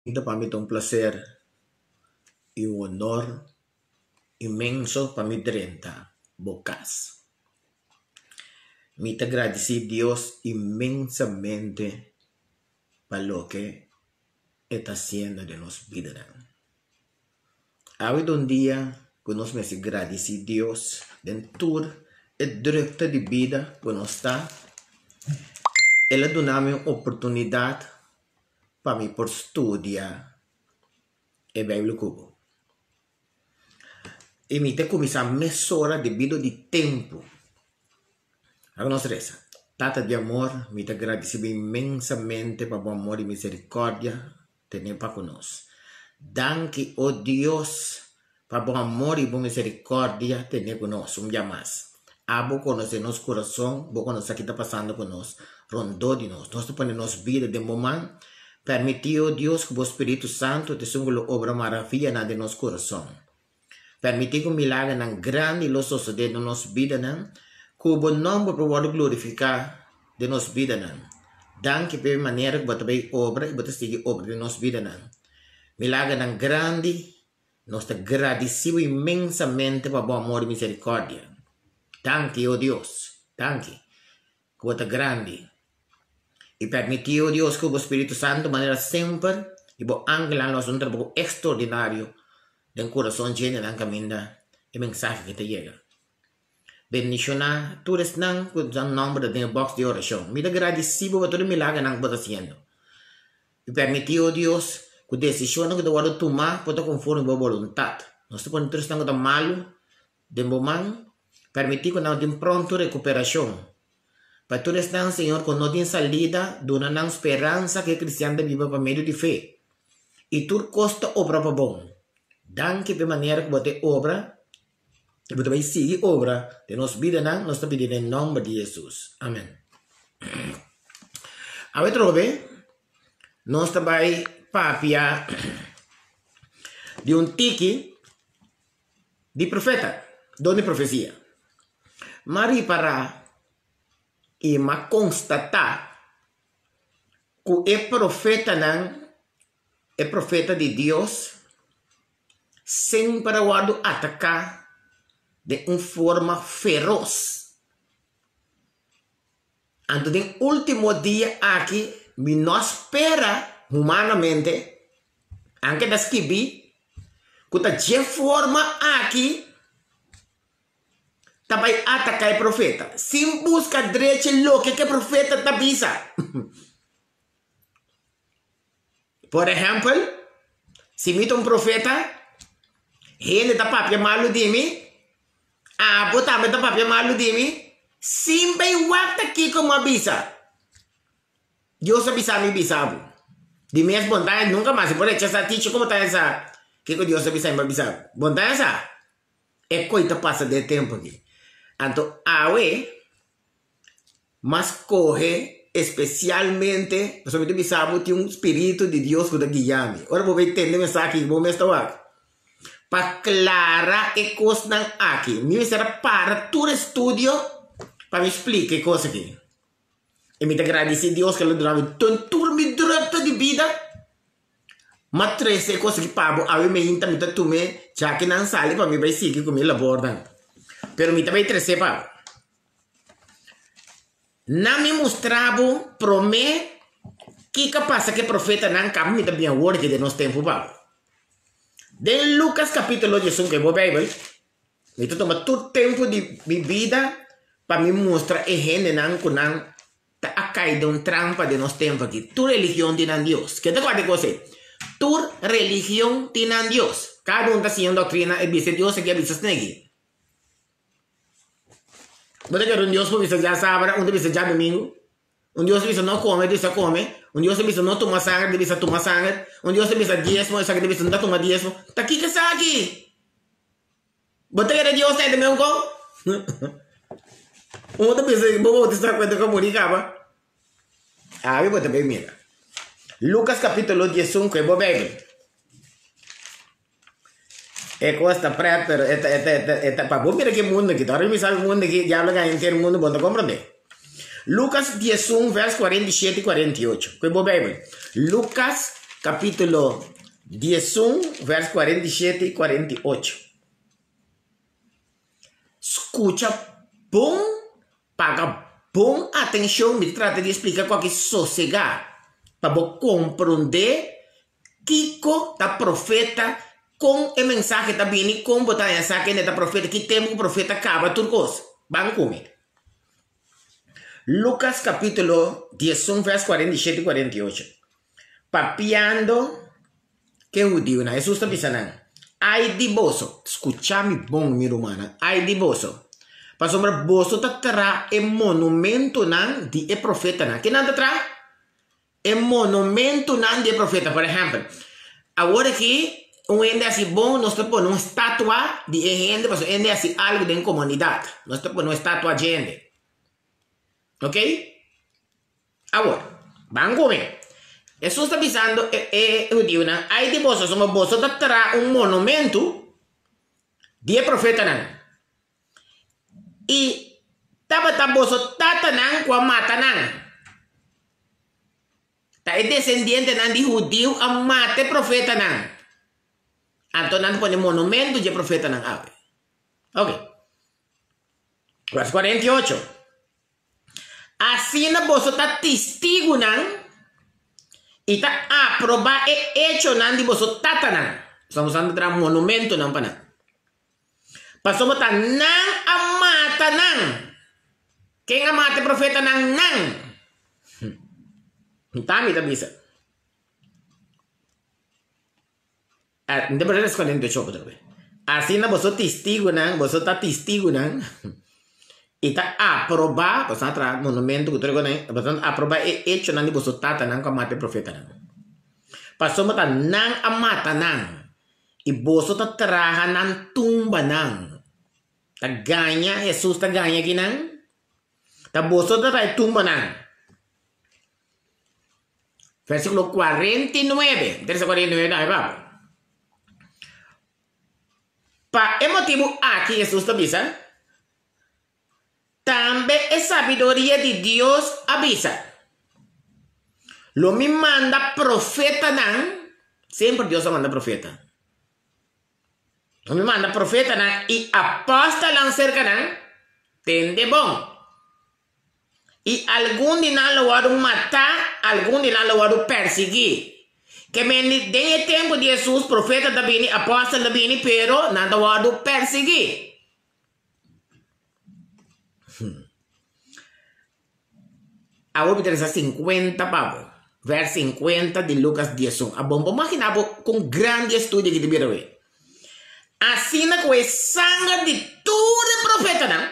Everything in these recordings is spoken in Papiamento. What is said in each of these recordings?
Pa mi ta un placer y un honor inmenso pa mi drenta bo cas. Mi ta gradici Dios inmensamente pa loke e ta haciendo den nos bidanan. Awe ta un dia cu nos mester gradici Dios den tur e drukte di bida cu nos ta. El a duna mi un oportunidad pa mi por studia e Bijbel ku bo. I mi ta kuminsá mesora debido di tempu. Laga nos resa. Tata di amor, mi ta gradisí bo inmensamente pa bo amor i miserikòrdia tene pa ku nos. Danki, o Dios, Pa bo amor i bo miserikòrdia tene ku nos un bia mas. Abo konosé nos kurason, bo konosé ki ta pasando ku nos rondó di nos. Nos ta pone nos bida den bo man. Permití, o Dios, ku bo Spiritu Santu ta esun ku lo obra maravianan den nos kurason. Permití ku milagernan grandi lo sosodé den nos bidanan, ku bo nòmber por wòrdu glorifiká den nos bidanan. Danki p'e manera ku bo ta bai obra i bo ta sigui obra den nos bidanan. Milagernan grandi Nos ta gradisí bo inmensamente pa bo amor i miserikòrdia. Danki, o Dios, danki, ku bo ta grandi. I permití, o Dios, ku bo Spiritu Santu manera semper i bo angelnan lo hasi un trabou ekstraordinario den kurason dje hendenan kaminda e mensahe aki ta yega. Bendishoná tur esnan ku nan nòmber ta den e bòks di orashon. Mi ta gradisí bo pa tur e milagernan ku bo ta hasiendo. I permití, o Dios, ku desishonnan ku ta wòrdu tumá por ta konforme bo boluntat. Nos ta pone tur esnan ku ta malu den bo man. Permití ku nan tin pronto rekuperashon. Pa tur esnan, Señor, ku no tin salida, duna nan speransa ku e kristian ta biba pa medio di fe. I tur kos ta obra pa bon. Danki pa e manera ku bo ta e obra. I bo ta bai sigui obra den nos bidanan, nos ta pidi den nomber di Hesus. Amen. Awe trobe nos ta bai papia di un tiki di profeta, don di profesia. M'a ripara i m'a konstatá ku e profetanan, e profeta di Dios, Semper a wòrdu ataká den un forma feros. Anto den último dia aki mi no a spera humanamente, anke ta skibí ku ta dje forma aki ta bai ataká e profeta, sin buska drechi loke ku e profeta ta bisa. Por ehèmpel, si mi ta un profeta, hende ta papia malu di mi, abo tambe ta papia malu di mi, sin bai wak ta kiko mi a bisa. Dios a bisa mi bisa bo. Di mes bo no ta nunka mas bo rechasá tichi komo ta sa kiko Dios a bisa mi pa bisa bo. Bo no ta sa. E koi ta pasa den e tempu aki. Anto awe. Mas kohe espesialmente, pasobra mi ta bisa bo tin un spiritu di Dios ku ta guia mi. Ora bo bai tende mensahe aki, bo mes ta wak. Pa klara e kosnan aki, mi mester a para tur e studio pa mi splika e kos aki. I mi ta gradisí Dios ku el a duna mi tur mi drukte di bida, m'a trese e kos aki pa bo. Awe meinta mi ta tum'é djakinan sali pa mi bai sigui ku mi labornan. Pero mi ta bai tres'é pa bo. Nan mi mustra bo promé kiko a pasa ku e profetanan kaba mi ta bin awor aki den nos tempu pa bo. Den Lukas kapítulo diesun ku e bo Beibel, mi ta tuma tur tempu di mi bida pa mi mustra e hendenan ku nan ta a kai den un trampa den nos tempu aki. Tur religion tin nan Dios. Ke ta kòrda e kos ei? Tur religion tin nan Dios. Kada un ta siña un doktrina e bisa e Dios aki a bisa esaki. Bo ta kere un Dios por bisa djasabra, un ta bisa djadumingu. Un Dios ta bisa no kome, ta bisa kome. Un Dios ta bisa no tuma sanger, ta bisa tuma sanger. Un Dios ta bisa diesmo, esaki ta bisa no ta tuma diesmo. Ta kiko esaki? Bo ta kere Dios ta e mesun kon? Un ta bisa bo bautisá ku e ta muri kaba. Awe bo ta bai mira. Lukas kapitulo diesun ku e bo Beibel. E kos ta pret pero e ta e ta e ta e ta pa bo mira ki mundu aki ta ora mi sa mundu aki diablo a henter mundu bo no ta komprende. Lukas diesun vers 47 i 48 ku e bo beibel Lukas. kapítulo 11, vèrs 47 i 48. Skucha bon, paga bon atenshon, mi ta trata di splika ku aki sosegá pa bo komprondé kiko ta profeta, kon e mensahe ta bini, kon bo ta haña sa kende ta profeta, ki tempu ku profeta kaba, tur kos. Ban ku mi. Lukas kapítulo 11 vèrs 47 i 48. Papiando Ke hudiunan? Hesus ta bisa nan, Ai di boso! Skucha mi bon, mi rumannan, ai di boso! Pasobra boso ta traha e monumentonan di e profetanan. Ke nan ta traha? E monumentonan di e profeta. Por ehèmpel, awor aki un hende hasi bon, nos ta pone un statua di e hende pasobra e hende hasi algu den komunidat. Nos ta pone un statua dje hende. Ok? Awor, ban ku mi. Hesus ta bisando e e hudiunan, Ai di boso, pasobra boso ta traha un monumentu di e profetanan, i tabata boso tatanan ku a mata nan. Ta e desendientenan di hudiu a mata e profetanan. Anto nan ta pone monumentu di e profetanan awe. Ok. Vers 48. Asina boso ta tistigunan i ta aprobá e echonan di boso tatanan. Pasobra boso a traha monumentonan pa nan. Pasobra ta nan a mata nan. Ken a mata e profetanan? Nan. Ta mi ta bisa. Asina boso tistigunan, boso ta tistigunan i ta aprobá, boso a traha monumentu ku tur e kosnan, boso ta aprobá e echonan di boso tatanan ku a mata e profetanan. Pasobra ta nan a mata nan i boso ta traha nan tumbanan. Ta gaña, Hesus ta gaña kinan? Ta boso ta traha e tumbanan. Versíkulo 49. Interesa 49 tambe pa bo. Pa e motibu aki Hesus ta bisa, Tambe e sabiduria di Dios a bisa, Lo mi manda profetanan, semper Dios a manda profeta. Lo mi manda profetanan i apòstelnan serka nan, tende bon. I algun di nan lo wòrdu matá, algun di nan lo wòrdu persiguí. Ke men di, den e tempu di Hesus, profeta ta bini, apòstel ta bini, pero nan ta wòrdu persiguí. Awor mi ta resa sinkuenta pa bo, vèrs sinkuenta di Lukas 11. Abon, bo maginá bo kon grandi e studio aki ta bira awe. Asina ku e sanger di tur e profetanan,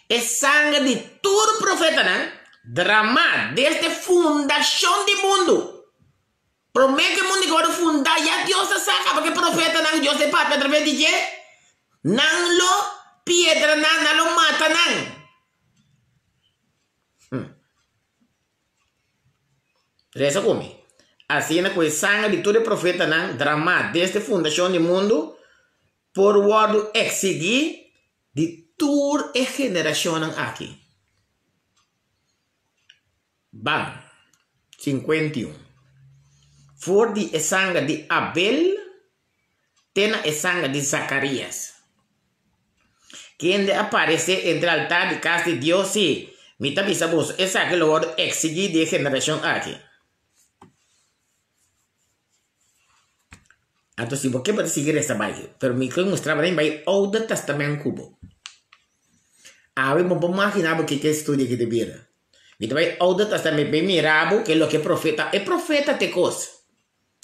E sanger di tur profetanan dramá desde fundashon di mundu. Promé ku e mundu a wòrdu fundá, ya Dios a sa kaba ku e profetanan ku Dios a papia atraves di dje, nan lo piedra nan, nan lo mata nan. Resa ku mi. Asina ku e sanger di tur e profetanan dramá desde fundashon di mundu por wòrdu eksigí di tur e generashonnan aki. Ban. 51. For di e sanger di Abel te na e sanger di Zakarias, kende a paresé entre altar di kas di Dios, sí, mi ta bisa boso, esaki lo wòrdu eksigí di e generashon aki. Anto si bo ke bo ta sigui resa bai, pero mi ke mustra bo bai Oude Testament ku bo. Awe bo por magina bo kiko e studio aki ta bira. Mi ta bai Oude Testament bai mira bo ke loke profeta, e profeta te kos.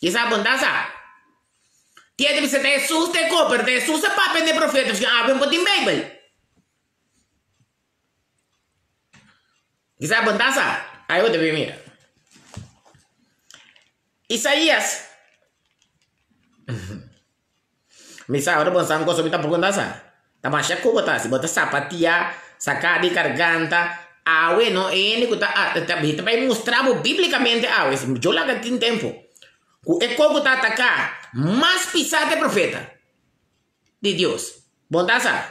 Kisa bo nta sa? Tiene bisa ta Hesus te ko, pero ta Hesus a papia den e profeta, pasobra awe bo tin Beibel. Kisa bo nta sa? Ai bo ta bin mira. Isaías. Mi sa ora bo sa un cosa mi tampoco nta sa. Ta masha ku bo ta hasi. Bo ta sapatia, saka di garganta. Awe no e hende ku ta ta ta bai mustra bo biblicamente awe. Yo laga tin tempo. Ku e koko ta ataka mas pisa ke profeta. Di Dios. Bo ta sa.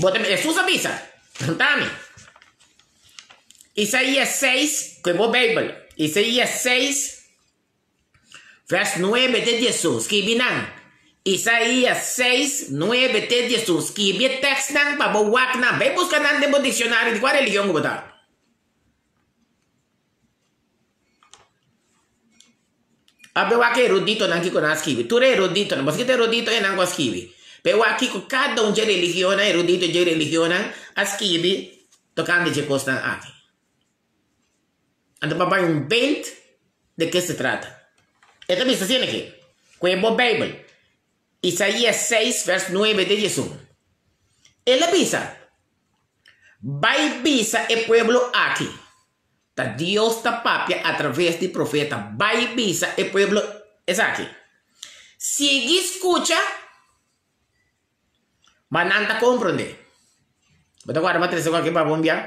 Bo ta Hesus a bisa, Tami. Isaías 6, ku e bo Beibel. Isaías 6, vers 9 te 11. Skibi nan. Isaías 6, 9 te 11. Skibi e tekstnan pa bo wak nan. Bai buska nan den bo dikshonario di kua religion ku bo ta. Abe wak e eruditonan kiko nan a skibi. Tur e eruditonan, pasobra kita erudito e nan ku a skibi. Pero wak kiko kada un dje religionnan, erudito dje religionnan a skibi tokante dje kosnan aki. Anto pa bai un beeld de ke se trata. E ta bisa asina aki, ku e bo Beibel, Isaías 6 vers 9 te 11. El a bisa, Bai bisa e pueblo aki, Ta Dios ta papia atraves di profeta, Bai bisa e pueblo esaki. Sigui skucha, ma nan ta komprondé. Bo ta guarda pa trese kualke pa bo un bia?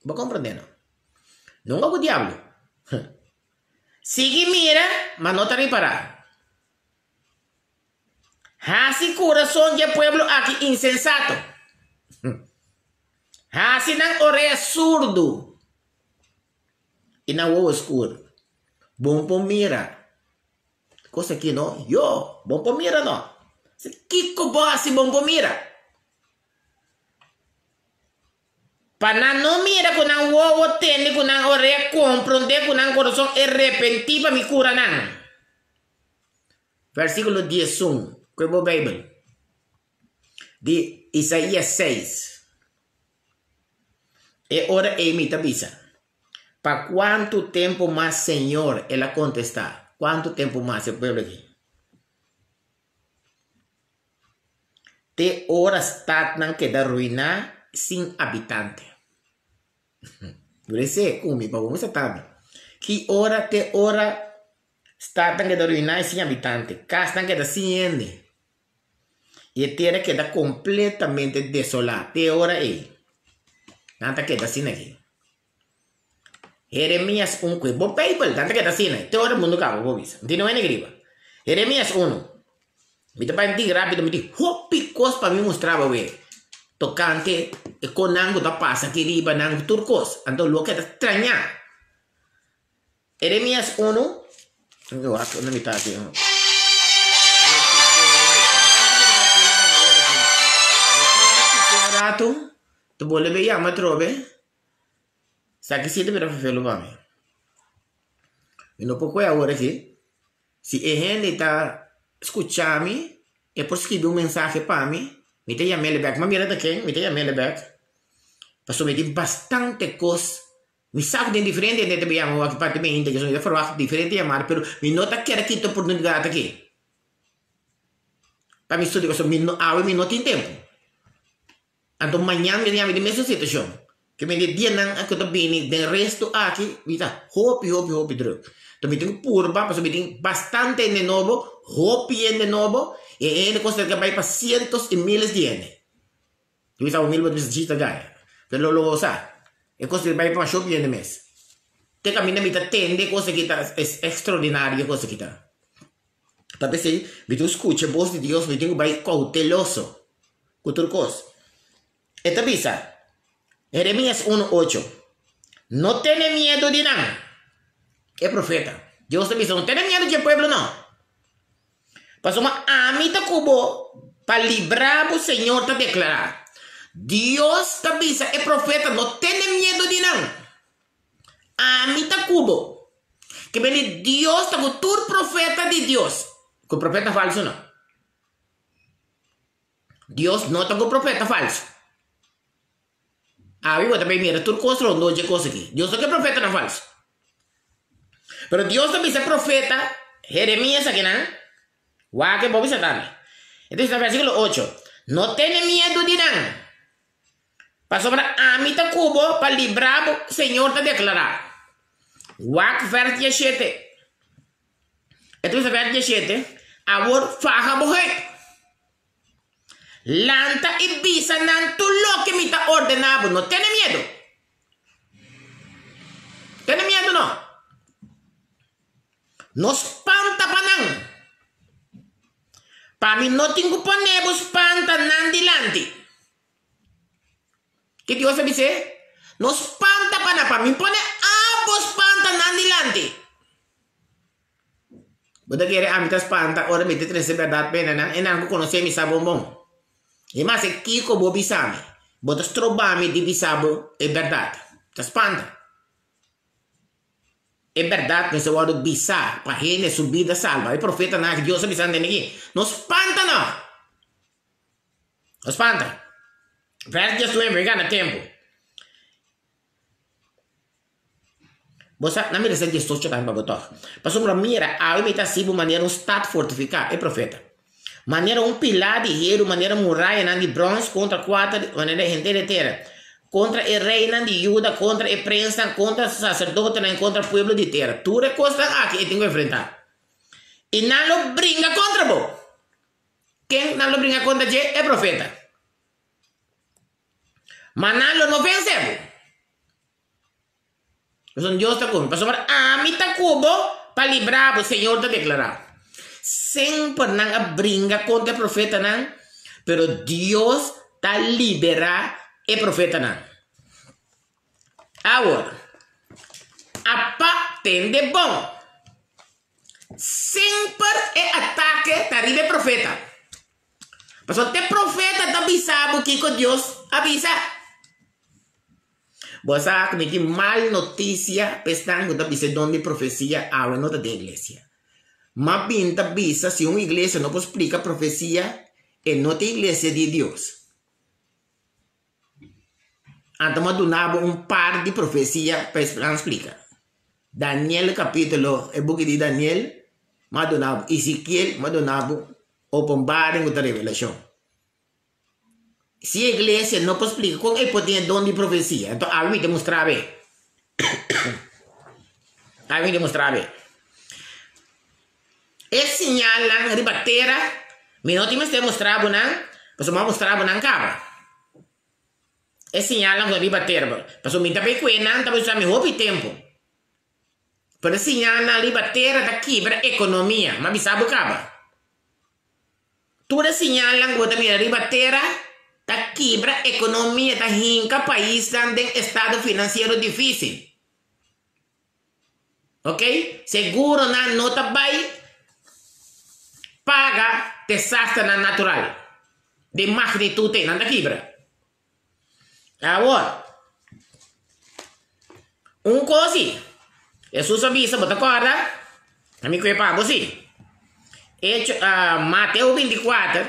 Bo komprondé no. Nunka ku diablo. Sigui mira, ma no ta ripará. Hasi kurason dje pueblo aki insensato. Hasi nan orea surdu i nan wowo skur. Bon por mira kos aki no? Yo, bon por mira no. Kiko bo hasi bon por mira? Pa nan no mira ku nan wowo, tende ku nan orea, komprondé ku nan kurason i repentí pa mi kura nan. Versíkulo 11, ku e bo Beibel, di Isaías 6. E ora ei mi ta bisa, Pa kuantu tempu mas, Señor? El a kontestá, Kuantu tempu mas, e pueblo aki? Te ora statnan keda ruiná sin abitante. Dure ku mi pa bo mester tambe. Ki ora te ora statnan keda ruiná i sin abitante, kasnan keda sin hende i e tera keda kompletamente desolá, te ora ei nan ta keda asina aki. Jeremias un ku e bo Beibel, nan ta keda asina, te ora mundu kaba bo bisa. Mi tin un hende riba. Jeremias unu. Mi ta bai tin rápido, mi tin hopi kos pa mi mustra bo awe tokante e konan ku ta pasa aki riba nan tur kos. Anto lo keda strañá. Jeremias unu, mi wak unda mi ta aki. Ratu, ta bolbe yama atrobe. Esaki si ta bira fefelu pa mi. Mi no por koe awor aki. Si e hende ta skucha mi, e por skibi un mensahe pa mi, mi ta yam'el bek. Mi a mira ta ken, mi ta yam'el bek. Pasobra mi tin bastante kos. Mi sa ku tin diferente hende ta bin yama awor aki parti mi hende, mi ta ferwagt diferente yamada, pero mi no ta kere kita oportunidat aki pa mi studia pasobra mi no awe mi no tin tempu. Anto mañan mi ta yama di mesun situashon. Ke men di dianan ku ta bini den restu aki mi ta hopi hopi hopi druk. Enton mi tin ku purba pasobra mi tin bastante hende nobo, hopi hende nobo i e hende ku ta bai pa sientos i miles di hende. Mi bisa bo mil bo ta bisa chi ta gaya. Pero lo lo bo sa e kos ta bai pa masha hopi hende mes. Te kaminda mi ta tende e kos aki ta es extraordinario e kos aki ta. Ta p'esei mi tin ku skucha e bos di Dios, mi tin ku bai kouteloso ku tur kos. E ta bisa, Jeremias unu ocho, No tene miedu di nan. E profeta, Dios ta bisa, no tene miedu dje pueblo no. Pasobra ami ta ku bo pa libra bo, Señor ta deklará. Dios ta bisa e profeta, no tene miedu di nan. Ami ta ku bo. Ke bini Dios ta ku tur profeta di Dios. Ku profeta falsu no. Dios no ta ku profeta falsu. Awe bo ta bay mira tur kos rondó dje kos aki. Dios no ke profetanan falsu. Pero Dios ta bisa profeta Jeremias akinan, wak e bo bisa tambe. E ta bisa na versikulo ocho, No tene miedu di nan. Pasobra ami ta ku bo pa libra bo, Señor ta deklará. Wak vèrs diashete. E ta bisa vèrs diashete, Awor faha bo heup. Lanta i bisa nan tur loke mi ta ordená bo. No tene miedu. Tene miedu no. No spanta pa nan. Pa mi no tin ku pone bo spanta nan dilanti. Ke Dios a bis'é? No spanta pa nan, pa mi pone abo spanta. spanta nan dilanti. Bo ta kere ami ta spanta ora mi ta trese bèrdat pa hendenan? Hendenan ku konosé mi sa bon bon. I mas kiko bo bisa mi? Bo ta stroba mi di bisa bo e bèrdat. Ta spanta. E bèrdat mester wòrdu bisá pa hende su bida salba. E profetanan aki Dios a bisa nan aki, No spanta no! No spanta. Vèrs diesnuebe, mi gana tempu. Bo sa, nan mira esei diesocho tambe pa bo tòg. Pasobra mira, awe mi ta hasi bo manera un stat fortifiká, e profeta. Manera un pilá di heru, manera murayanan di bròns kontra kuater manera henter e tera, kontra e reinan di Juda, kontra e prensnan, kontra saserdotenan i kontra pueblo di tera. Tur e kosnan aki e tin ku enfrentá. I nan lo bringa kontra bo. Ken nan lo bringa kontra dje? E profeta. Ma nan lo no vense bo. Pasobra Dios ta ku mi. Pasobra ami ta ku bo pa libra bo, Señor ta deklará. Semper nan a bringa kontra e profetanan, pero Dios ta liberá e profetanan. Awor, apa tende bon. Semper e atake ta riba e profeta. Pasobra te profeta ta bisa bo kiko Dios a bisa. Bo sa ku mi tin mal notisia pa esnan ku ta bisa e don di profesia awe no ta den iglesia. M'a bin ta bisa si un iglesia no por splika profesia e no ta iglesia di Dios. Anto m'a duna bo un par di profesia pa nan splika. Daniel kapitulo, e buki di Daniel m'a duna bo, Ezekiel m'a duna bo, Openbaring ku ta revelashon. Si e iglesia no por splika kon e por tin e don di profesia, anto awe mi ta mustra awe. Awe mi ta mustra awe. E siñalnan riba tera, mi no tin mester mustra bo nan, pasobra mi a mustra bo nan kaba. E siñalnan ku ta riba tera, pasobra mi ta bay ku e nan ta bay usa mi hopi tempu. Pero e siñalnan riba tera ta kibra ekonomia, mi a bisa bo kaba. Tur e siñalnan ku bo ta mira riba tera ta kibra ekonomia, ta hinka paisnan den estado finansiero difísil. Ok, seguronan no ta bai paga desasternan natural den magnitut ei, nan ta kibra. Awor, un kos si, Hesus a bisa, bo ta kòrda? Mi kue pa bo si. Echo, Mateo bintikuater,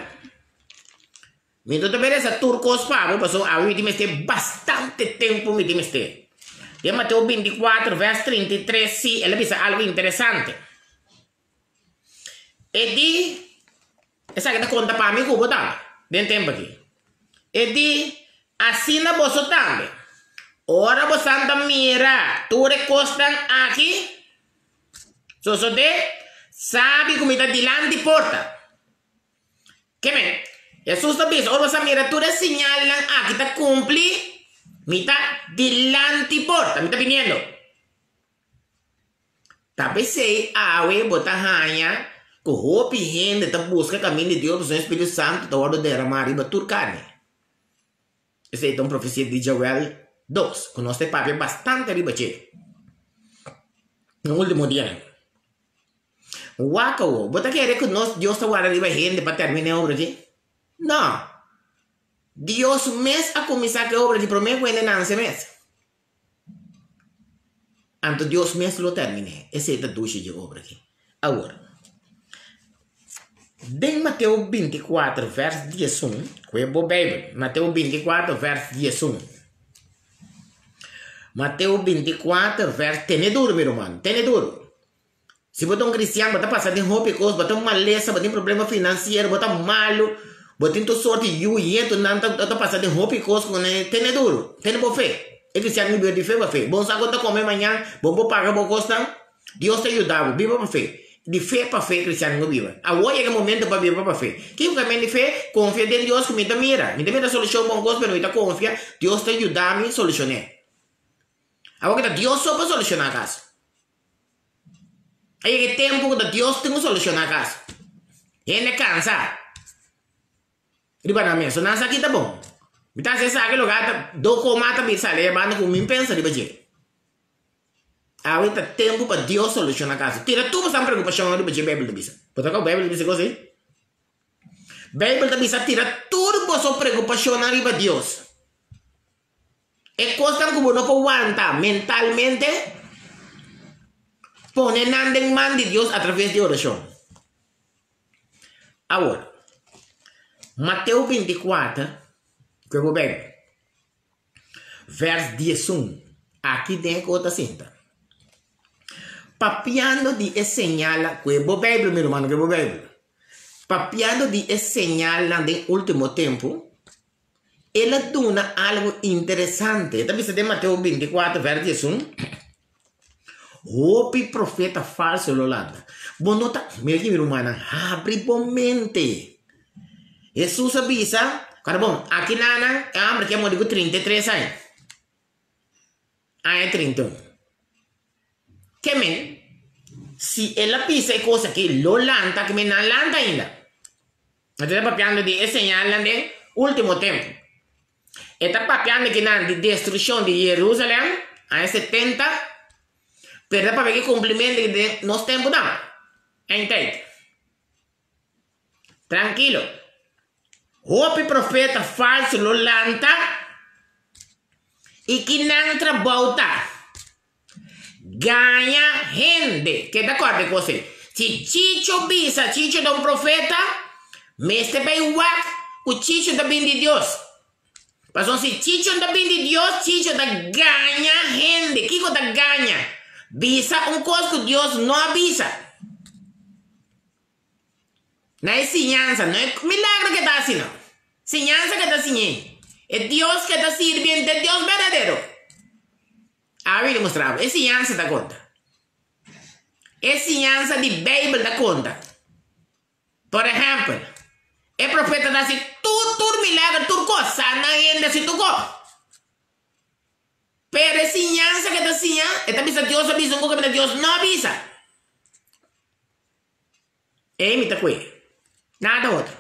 mi no ta meresa tur kos pa bo, pasobra awe mi tin mester bastante tempu mi tin mester. Den Mateo bintikuater, vèrs 33 si, el a bisa algu interesante. E di, esaki ta konta pa mi ku bo tambe, den tempu aki. E di, Asina boso tambe, ora bosan ta mira tur e kosnan aki sosodé, sabi ku mi ta dilanti porta. Ke men, Hesus ta bisa, ora boso a mira tur e siñalnan aki ta kumpli, mi ta dilanti porta, mi ta biniendo. Ta p'esei awe bo ta haña ku hopi hende ta buska kaminda di Dios pasobra e Spiritu Santu ta wòrdu deramá riba tur karni. Esei ta un profesia di Joel dos, ku nos ta papia bastante riba dje den último dianan. Wak awo, bo ta kere ku nos Dios ta warda riba hende pa terminá e obra aki? No! Dios mes a kuminsá ku e obra aki promé ku hende nanse mes. Anto Dios mes lo terminé. Esei ta dushi dje obra aki. Awor, den Mateo bintikuater vèrs diesun, koe bo Beibel, Mateo bintikuater vèrs diesun. Mateo bintikuater vèrs, tene duru mi ruman, tene duru. Si bo ta un kristian bo ta pasa den hopi kos, bo ta un malesa, bo tin problema finansiero, bo ta malu, bo tin tur sorti yu, yetu, nan ta ta pasa den hopi kos ku nan tene duru, tene bo fe. E kristian mi biba di fe pa fe. Bon sa kon ta kome mañan, bon por paga bo kosnan, Dios ta yuda bo, biba pa fe. Di fe pa fe kristian no biba. Awor yega e momento pa biba pa fe. Kiko ku men di fe? Konfia den Dios ku mi ta mira. Mi ta mira solushon pa un kos pero mi ta konfia Dios ta yuda mi solushon'é. Awor ku ta Dios so por solushoná kaso. A yega e tempu ku ta Dios tin ku solushoná kaso. Hende kansa riba nan mes. So nan sa kita bon. Mi ta hasi esaki loke ta do koma ta bin sali e banda ku mi pensa riba dje. Awe ta tempu pa Dios soluciona caso. Tira tur boso preocupacion riba dje, Bijbel ta bisa. Bo ta kau Bijbel ta bisa cos ei? Bijbel ta bisa tira tur boso preocupacionnan riba Dios. E cosnan cu bo no por wanta mentalmente, pone nan den man di Dios a traves di oracion. Awor, Mateo 24, cu bo Bijbel. Vers 11, Aki den ku bo ta sinta. Papiando di e señalnan, ku e bo Beibel, mi rumannan, ku e bo Beibel. Papiando di e señalnan den último tempu, el a duna algu interesante. E ta bisa den Mateo 24, vers 11, Hopi profeta falso lo lanta. Bo no ta, mira aki mi rumannan, habri bo mente. Hesus a bisa, Kòrda bon, aki nan e hòmber ki a muri ku 33 aña, aña 31. Ke men, si el a bisa e kos aki, lo lanta, ke men nan lanta ainda. Nos ta papiando di e señalnan den último tempu. E ta papiando kinan di destrukshon di Jerusalèm, aña 70, pero ta papia ki kumplimentu den nos tempunan, eindtijd. Trankilo. Hopi profeta falsu lo lanta i ki nan trabou ta? Gaña hende. Ke ta kòrda e kos ei? Si Chicho bisa Chicho ta un profeta, mester bai wak ku Chicho ta bin di Dios. Pasobra si Chicho no ta bin di Dios, Chicho ta gaña hende. Kiko ta gaña? Bisa un kos ku Dios no a bisa. Na e siñansa, no e milagro ke ta hasi no. Siñansa ke ta siñ'é. E Dios ke ta sirbi ta e Dios berdadero. Awe mi ta mustra bo, e siñansa ta konta. E siñansa di Beibel ta konta. Por ehèmpel, e profeta ta hasi tur tur milagro, tur kos, sana hende, hasi tur kos. Pero e siñansa ke ta siña, e ta bisa Dios a bisa un kos ke Dios no a bisa. Ei mi ta kue. Nada otro.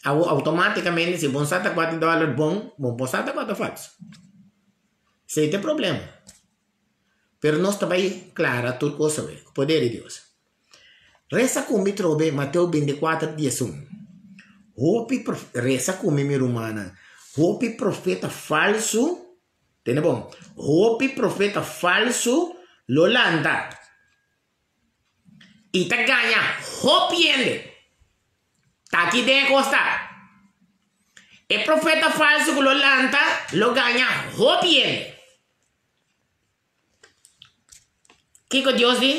Awor automáticamente si bon sa ta kua di dòler bon, bon por sa ta kua ta falso. Esei ta e problema. Pero nos ta bai klara tur kos awe, ku poder di Dios. Resa ku mi trobe Mateo 24, 11. Hopi resa ku mi, mi rumannan. Hopi profeta falsu, tende bon, hopi profeta falsu lo lanta. I ta gaña hopi hende. Ta aki den e kos ta. E profeta falsu ku lo lanta lo gaña hopi hende. Kiko Dios di?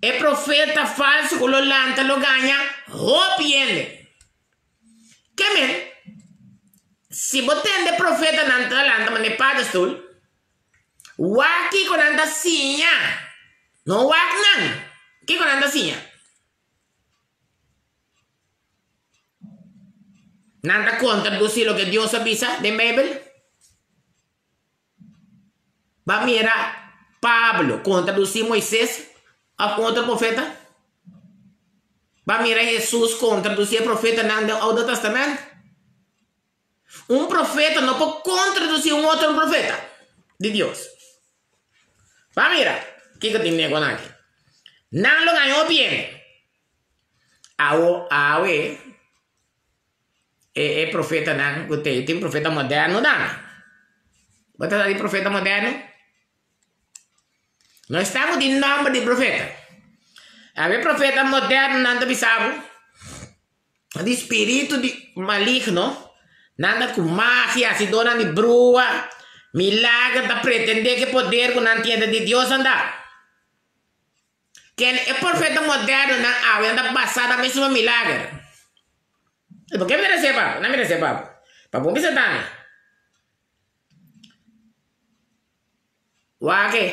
E profeta falsu ku lo lanta lo gaña hopi hende. Ke men, si bo tende profetanan ta lanta manera padestul, Wak kiko nan ta siña. No wak nan. Kiko nan ta siña? Nan ta kontradusi loke Dios a bisa den Beibel? Ba mira Pablo kontradusi Moises òf un otro profeta? Ba mira Hesus kontradusi e profetanan den Oude Testament? Un profeta no por contraduci un otro profeta di Dios. Ba mira kiko tin nego nan aki. Nan lo gaña hopi hende. Awo awe e e profetanan ku te tin profeta moderno tambe. Bo ta sa di profeta moderno? No estamos di nomber di profeta. Awe profeta moderno nan ta bisa bo. Di spiritu di maligno, nan ta ku magia, hasidónan di brua, milager, ta pretendé ku e poder ku nan tin ta di Dios anda. Ken e profeta modernonan awe nan ta basá na mesmo milager. E por ke mi ta resé pa bo? Nan mi resé pa bo. Pa bo bisa tambe. Wak e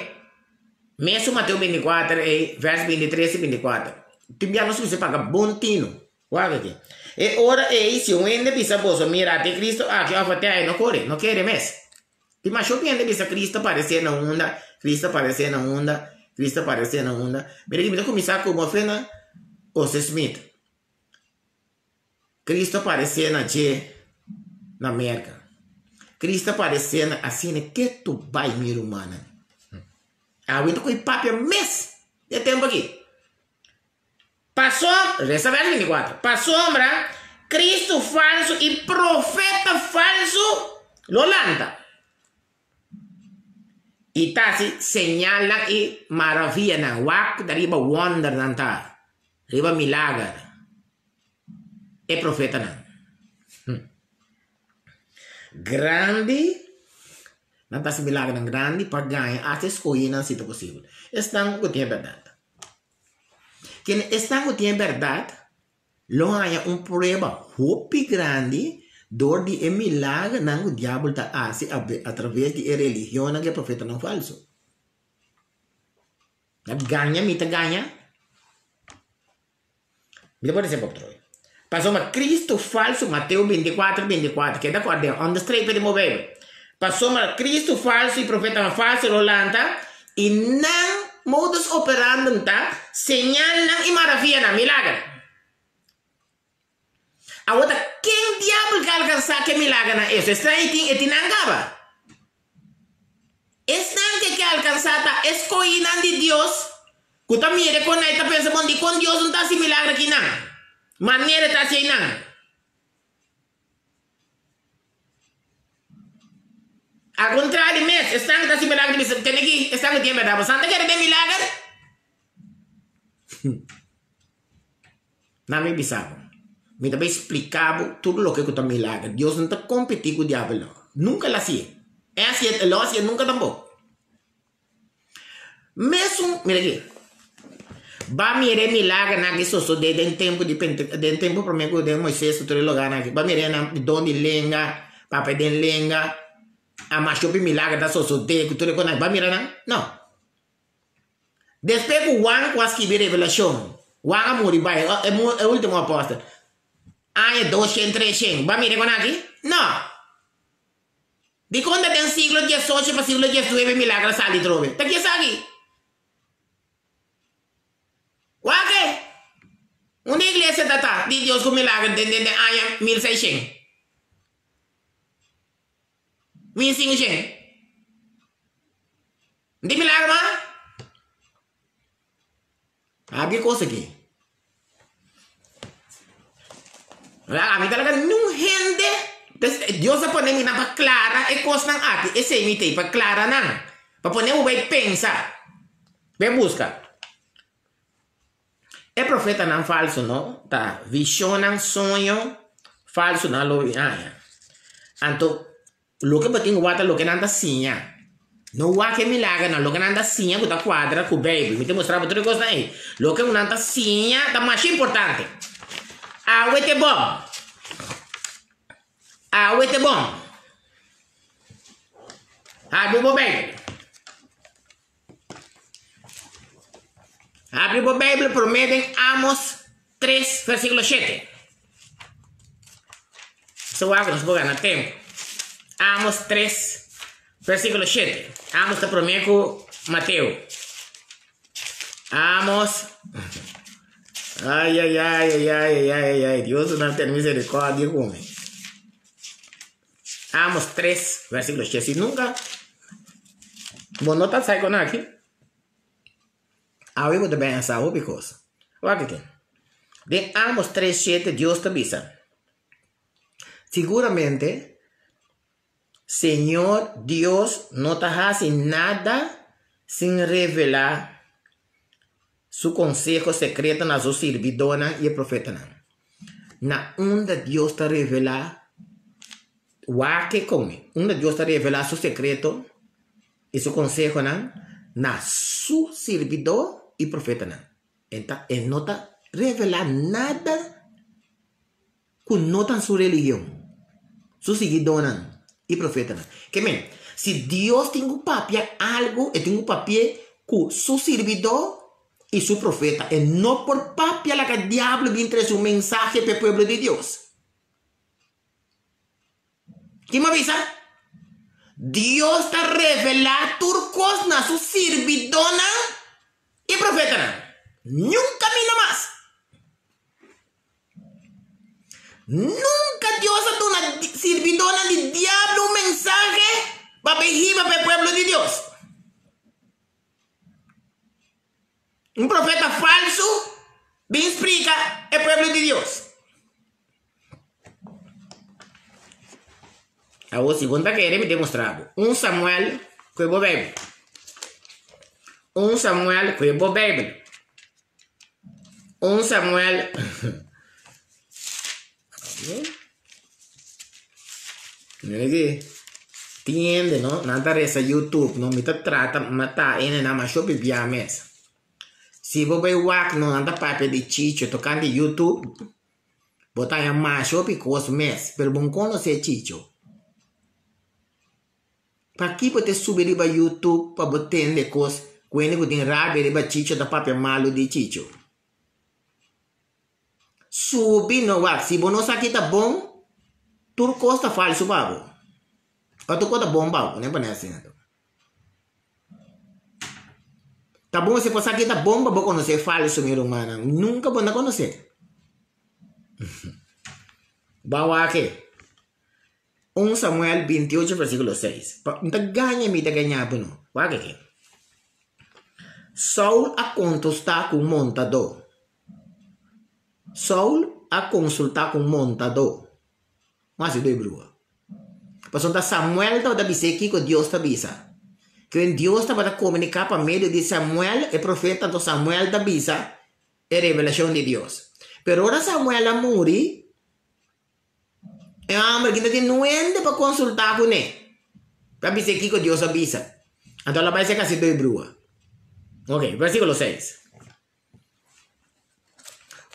mesun Mateo 24 ei, vers 23 i 24. Tin bia nos mester paga bon tinu. Wak aki. E ora ei, si un hende bisa boso, Mira, ate Cristo aki òf ate ai, no kore, no kere mes. Tin masha hopi hende bisa Cristo aparesé na unda, Cristo aparesé na unda, Cristo aparesé na unda. Mira aki mi ta kuminsá ku bo fe na José Smith. Cristo aparesé na dje na Merka. Cristo aparesé na asina ke tu bai mi rumannan. Awe ta koe papia mes den e tempu aki. Pasobra, resa verso 24, pasobra Cristo falsu i profeta falsu lo lanta i ta hasi señalnan i maravianan, wak ta riba wondernan ta, riba milager, e profetanan. Grandi, nan ta hasi milagernan grandi pa gaña hasta e skohinan si ta posibel. Esnan ku tin e bèrdat. Kende esnan ku tin e bèrdat lo haña un prueba hopi grandi dor di e milagernan ku diabel ta hasi atraves di e religionnan ku e profetanan falsu. Na gaña mi ta gaña? Mi ta por disi bo trobe. Pasobra Cristo falsu, Mateo 24, 24, keda kòrda den, onderstrepe den bo Bijbel. Pasobra Cristo falsu i profetanan falsu lo lanta, i nan modus operandum ta señalnan i maravianan, milager. Awor ta ken diabel ke alkansá ke milagernan eso? Esnan i tin, e tin nan kaba. Esnan ke ke alkansá ta e skohinan di Dios ku ta mira kon nan i ta pensa, Bon, dikon Dios no ta hasi milager akinan? Manera e ta hasi einan. Al kontrario mes, esnan ku ta hasi milager ta bisa, Tene aki, esnan ku tin e bèrdat, boso nan ta kere den milager? Nan mi bisa bo, mi ta bai splika bo tur loke ku ta milager. Dios no ta kompetí ku diabel no. Nunka el a hasié. E hasié, el lo hasié nunka tampoko. Mesun, mira aki, ba mira e milagernan ki sosodé den tempu di Pente, den tempu promé ku den Moisés ku tur e logarnan aki. Ba mira nan don di lenga, papia den lenga, a masha hopi milager ta sosodé ku tur e kosnan aki. Ba mira nan? No. Despues ku Juan ku a skibi Revelashon, Juan a muri bai, e ultimo apòstel, aña doshen, treshen, bo a mira kon aki? No. Dikon ta den siglo diesocho pa siglo diesnuebe milagro a sali trobe? Ta ki esaki? Wak e! Unda iglesia ta ta di Dios ku milagro den den aña milseishen? Milsinshen? Di milagro ma? Abi kos aki. Ami ta laga niun hende, Dios a pone mi nan pa klara e kosnan aki, esei mi ta pa klara nan, pa pone bo bai pensa, bai buska. E profetanan falsu no ta vishonnan, soño falsu nan lo haña. Anto Loke bo tin wak ta loke nan ta siña. No wak e milagernan, loke nan ta siña ku ta kuadra ku Beibel. Mi ta mustra bo tur e kosnan ei. Loke ku nan ta siña ta masha importante. Awe te bon. Awe te bon. Habri bo Beibel. Habri bo Beibel promé den Amos 3, versíkulo 7. So wak nos por gana tempu. Amos 3, versíkulo 7. Amos ta promé ku Mateo. Amos. Ai, ai, ai, ai, ai, ai, ai, ai. Dios no ten misericordia ku mi. Amos 3, versíkulo 7. Si nunka bo no ta sai kon aki, awe bo ta ben a sa hopi kos. Wak aki. Den Amos 3, 7 Dios ta bisa, Siguramente Señor Dios no ta hasi nada sin revelá su konseho sekreto na su sirbidónan i e profetanan. Na unda Dios ta revelá wak kon mi, unda Dios ta revelá su sekreto i su konsehonan na su sirbidó i profetanan. E ta e no ta revelá nada ku no ta su religion, su siguidónan i profetanan. Ke men, si Dios tin ku papia algu, e tin ku papi'é ku su sirbidó i su profeta. E no por papia laga diablo bin trese un mensahe pa e pueblo di Dios. Kin bo bisa? Dios ta revelá tur kos na su sirbidónan i profetanan. Niun kaminda mas. Nunka Dios a duna sirbidónan di diablo un mensahe pa bay hiba pa e pueblo di Dios. Un profeta falsu bin splika e pueblo di Dios. Awor si bo no ta kere mi demostra bo. Un Samuel ku e bo Beibel. Un Samuel ku e bo Beibel. Un Samuel. Mira aki. Tin hende no, nan ta resa YouTube no, mi ta trata mata hendenan masha bibia mes. Si bo bai wak no, nan ta papia di Chicho tokante YouTube, bo ta haña masha hopi kos mes, pero bo no konosé Chicho. Paki bo ta subi riba YouTube pa bo tende kos ku hende ku tin rabia riba Chicho ta papia malu di Chicho? Subi no wak si bo no sa ki ta bon tur kos ta falsu pa bo o tur kos ta bon pa bo ne pone asina to ta bon si bo sa ki ta bon pa bo konosé falsu mi rumannan nunka bo no konosé bo a wak e un Samuel 28 versikulo 6 pa ta gaña mi ta gaña bo no wak aki Saul a kontestá ku un montadó. Saul a konsultá ku un montadó. Un hasi doi brua. Pasobra ta Samuel tabata bis'é kiko Dios ta bisa. Kwen Dios tabata komuniká pa medio di Samuel, e profeta, anto Samuel ta bisa e revelashon di Dios. Pero ora Samuel a muri, E hòmber ki ta tin nuende pa konsultá kuné, pa bis'é kiko Dios a bisa. Anto el a bai serka si doi brua. Ok, versíkulo seis.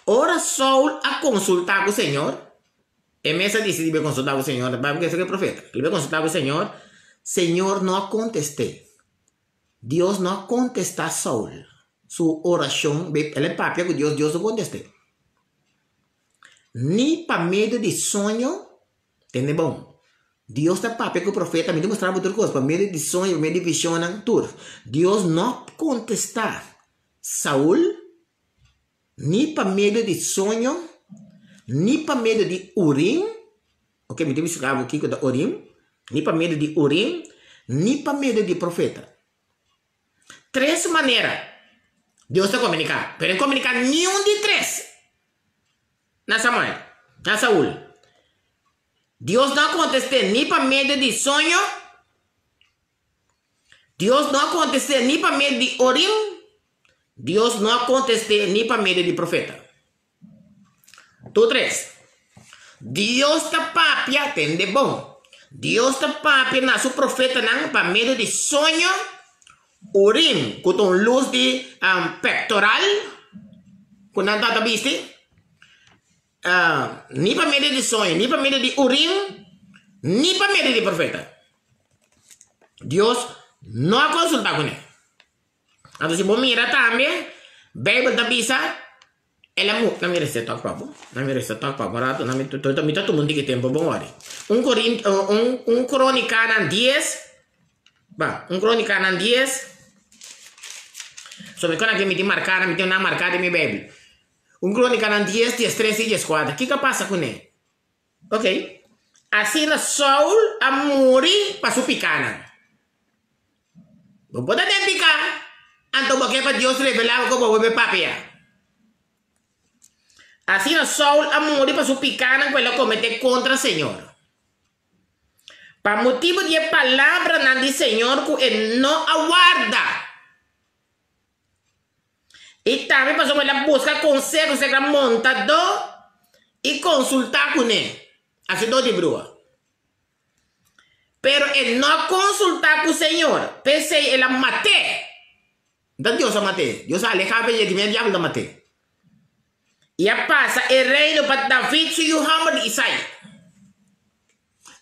Ora Saul a konsultá ku Señor, e mes a disidí bai konsultá ku Señor, bai buska e profeta. El bai konsultá ku Señor, Señor no a kontest'é. Dios no a kontestá Saul su orashon, el a papia ku Dios, Dios no kontest'é. Ni pa medio di soño, tende bon, Dios ta papia ku profeta, mi ta mustra bo tur kos, pa medio di soño, pa medio di vishonnan, tur. Dios no kontestá Saul ni pa medio di soño, ni pa medio di Urim, ok, mi ta mustra bo kiko ta Urim, ni pa medio di Urim, ni pa medio di profeta. Tres manera Dios ta komuniká, pero e komuniká niun di tres na Samuel, na Saul. Dios no a kontest'é ni pa medio di soño, Dios no a kontest'é ni pa medio di Urim, Dios no a kontest'é ni pa medio di profeta. Tur tres. Dios ta papia, tende bon, Dios ta papia na su profetanan pa medio di soño, Urim, ku ta un lus di pectoral ku nan tabata bisti, ni pa medio di soño, ni pa medio di Urim, ni pa medio di profeta. Dios no a konsultá kuné. Anto si bo mira tambe, Beibel ta bisa, El a mu, nan mi resta tok pa bo, nan mi resta tok pa bo rato, nan mi mi ta tuma un tiki tempo bon wòrdu. Un Korin, un un Kronikanan dies, ba, un Kronikanan dies, so mi kon aki mi tin marká, mi tin nan marká den mi Beibel. Un Kronikanan dies, diestres i dieskuater, kiko a pasa kuné? Ok. Asina Saul a muri pa su pikánan. Bo por ta den piká, anto bo ke pa Dios revelá bo ku bo por papia. Asina Saul a muri pa su pikánan ku el a kometé kontra Señor. Pa motibu di e palabranan di Señor ku e no a warda. I tambe pasobra el a buska konseho serka montadó i konsultá kuné, hasidó di brua. Pero e no a konsultá ku Señor, p'esei el a mat'é. Nta Dios a mat'é? Dios a alehá fe dje, di mei diablo ta mat'é. I a pasa e reino pa David su yu hòmber di Isai.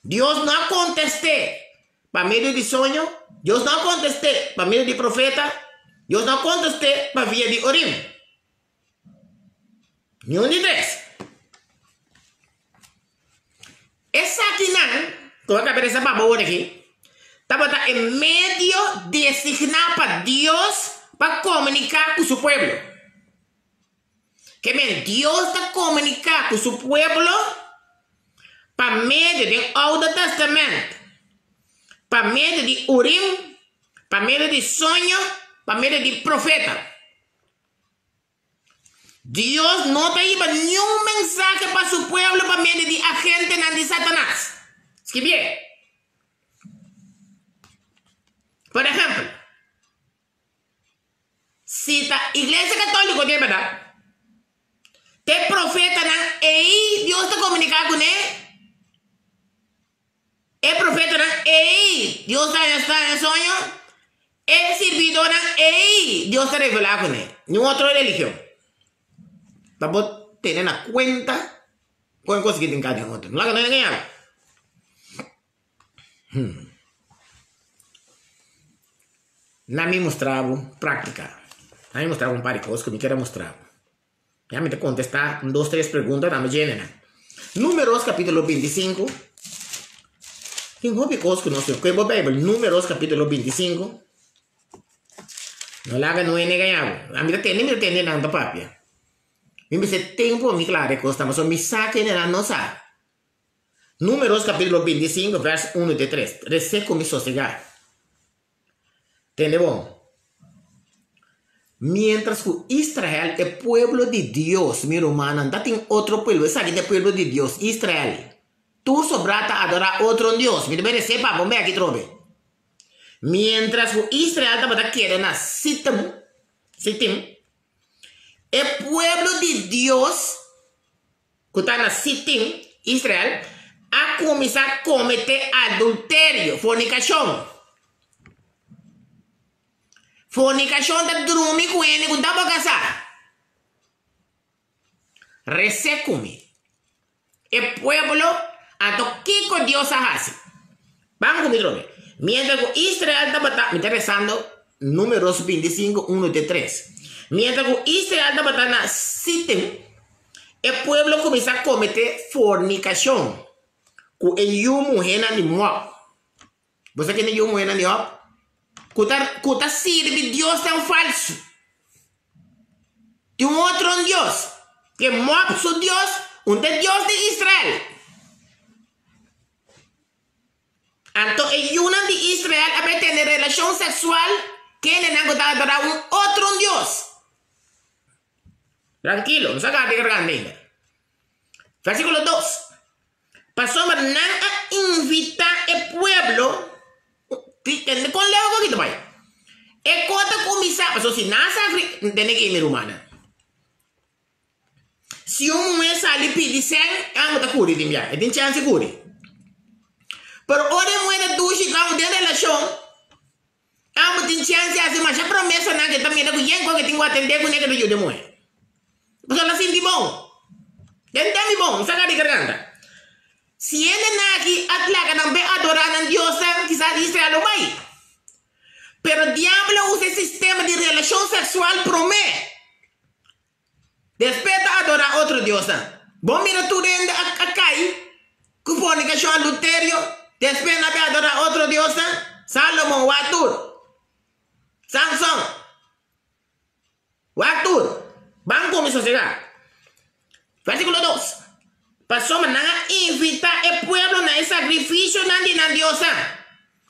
Dios no a kontest'é pa medio di soño, Dios no a kontest'é pa medio di profeta, Dios no a kontest'é pa via di Urim. Niun di tres. Esakinan ku a kaba resa pa bo awor aki, tabata e medio designá pa Dios pa komuniká ku su pueblo. Ke men Dios ta komuniká ku su pueblo pa medio den Oude Testament, pa medio di Urim, pa medio di soño, pa medio di profeta. Dios no ta hiba niun mensahe pa su pueblo pa medio di agentenan di Satanas. Skibié. Por ehempel, si ta Iglesia Católico tin e berdad, te profetanan ei Dios ta comunica cune, E profetanan ei Dios ta haña sta den soño, e sirbidónan ei Dios ta revelá kuné. Niun otro religion. Pa bo tene na kuenta kon e kos aki tin ka den otro. No laga no engañá bo. Na mi mustra bo práktika. Na mi mustra bo un par di kos ku mi kier a mustra bo. Ya mi ta kontestá un dos tres pregunta tambe djene nan. Números kapítulo 25. Tin hopi kos ku nos tin. Koe bo Beibel, Números kapítulo 25. No laga no hende gaña bo. Ami ta tende, mi ta tende nan ta papia. Mi mester tempu pa mi klara e kosnan, pasobra mi sa kende nan no sa. Números kapítulo 25, vèrs 1 te 3. Resé ku mi sosegá. Tende bon. Miéntras ku Israel, e pueblo di Dios, mi rumannan, ta tin otro pueblo, esaki ta e pueblo di Dios, Israel. Tur sobrá ta adorá otro un dios. Mi ta meresé pa bo aki trobe. Miéntras ku Israel tabata keda na Sitim, Sitim, e pueblo di Dios ku ta na Sitim, Israel, a kuminsá kometé adulterio, fornikashon. Fornikashon ta drumi ku hende ku no tabata kasá. Resé ku mi. E pueblo, anto kiko Dios a hasi? Ban ku mi trobe. Miéntras ku Israel tabata, mi ta resando Números 25, 1 te 3. Miéntras ku Israel tabata na Sitim, e pueblo kuminsá kometé fornikashon ku e yu muhénan di Moab. Bo sa ken e yu muhénan di Moab? Ku ta, ku ta sirbi diosnan falsu. Tin un otro un dios, ke Moab su dios, un ta e dios di Israel. Anto e yunan di Israel a bai tene relashon seksual kendenan ku ta adorá un otro un dios. Trankilo, no sa gaba di garganta ainda. Versíkulo dos, Pasobra nan a invitá e pueblo, tende kon leu ku aki ta bai. E kos ta kuminsá, pasobra si nan sakri, tende ki mi rumannan. Si un muhé sali pidi sèn, e amo ta kuri tin bia, e tin chèns di kuri. Pero ora e muhé ta dushi ku amo den relashon, e amo tin chèns di hasi masha promesanan ku e ta mira ku yen kon e tin ku atendé kuné ku ta yuda e muhé. Pasobra el a sinti bon. Den tèmpi bon, no saka di garganta. Si hendenan aki a laga nan bai adorá nan diosnan, kisas Israel lo bai. Pero diablo a usa e sistema di relashon seksual promé. Despues ta adorá otro diosnan. Bo mira tur hende a kai ku fornikashon, adulterio, despues nan a bai adorá otro diosnan? Salomon, wak tur. Samson, wak tur. Ban ku mi sosegá. Versíkulo dos, Pasobra nan a invitá e pueblo na e sakrifisionan di nan diosnan.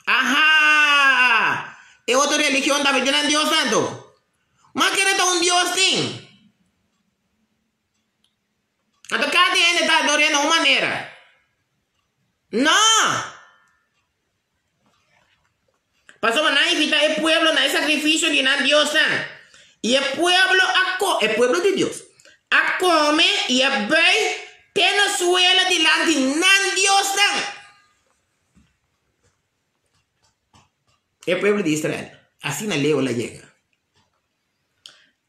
Aha! E otro religion tambe tin nan diosnan anto. Ma kere ta un Dios tin. Anto kada hende ta ador'é na un manera. No! Pasobra nan a invitá e pueblo na e sakrifisio di nan diosnan. I e pueblo a ko, e pueblo di Dios, a kome i a bei te na suela dilanti nan diosnan. E pueblo di Israel, asina leu el a yega.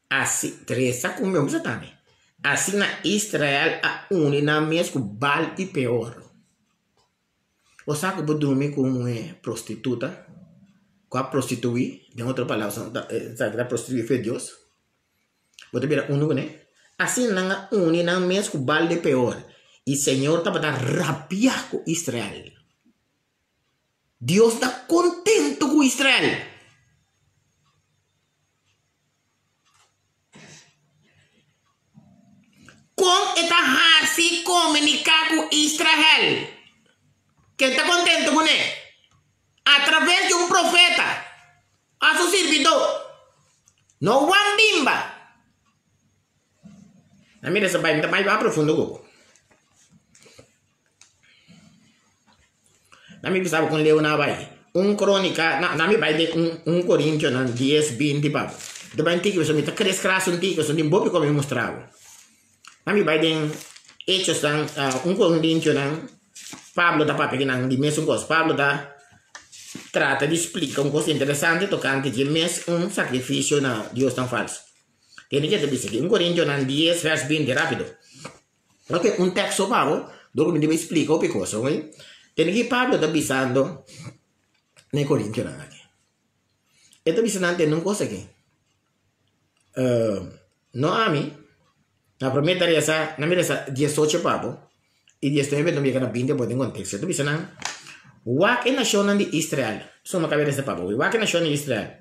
Asi, tresa ku mi bisa tambe. Asina Israel a uni nan mes ku Baal i Peor. Bo sa ku bo durmi ku un muhé prostituta, ku a prostituí, den otro palabra esaki ta prostituí fe Dios, bo ta bira unu kuné. Asina nan a uni nan mes ku Baal di Peor, i Señor tabata rabiá ku Israel. Dios ta kontentu ku Israel. Kon e ta hasi komuniká ku Israel? Ken ta kontentu kuné? Atraves di un profeta òf su sirbidó. No wan bimba. Na mira esa bai, mi ta bai ba profundo ku bo. Na mi bisa bo kon leu na bai. Un Kronika, na, na mi bai den un, un Korintionan dies, binti pa bo. Mi ta bai un tiki pasobra mi ta kres kras un tiki pasobra tin bopi ku mi mustra bo. Na mi bai den Hechosnan, un Korintionan, Pablo ta papia kinan di mesun kos. Pablo ta trata di splika un kos interesante tokante dje mes un sakrifisio na diosnan falsu. Tene ke ta bisa aki, un Korintionan dies vers binti, rapido. Ok, un teksto pa bo, dor ku mi debe splika hopi kos, ok. Tene ki Pablo ta bisando na e Korintionan aki. E ta bisa nan tende un kos aki. No ami, na prome ta resa, na mi resa diesocho pa bo, i diesnuebe no yega na binti bo den konteksto. E ta bisa nan, Wak e nashonnan di Israel, suma kabe resa pa bo, wak e nashon di Israel.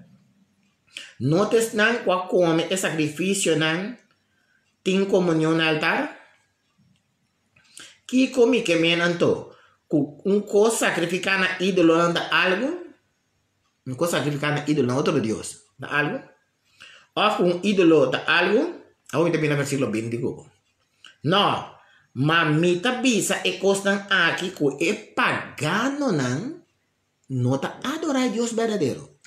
No ta esnan ku a kome e sakrifisionan tin komunion na altar? Kiko mi ke men anto? Ku un kos sakrifiká na ídolonan ta algu? Un kos sakrifiká na ídolonan, otro dios, ta algu? Òf ku un ídolo ta algu? Awor mi ta bini na versíkulo binti ku bo. Nò, ma mi ta bisa e kosnan aki ku e paganonan no ta adorá e Dios berdadero.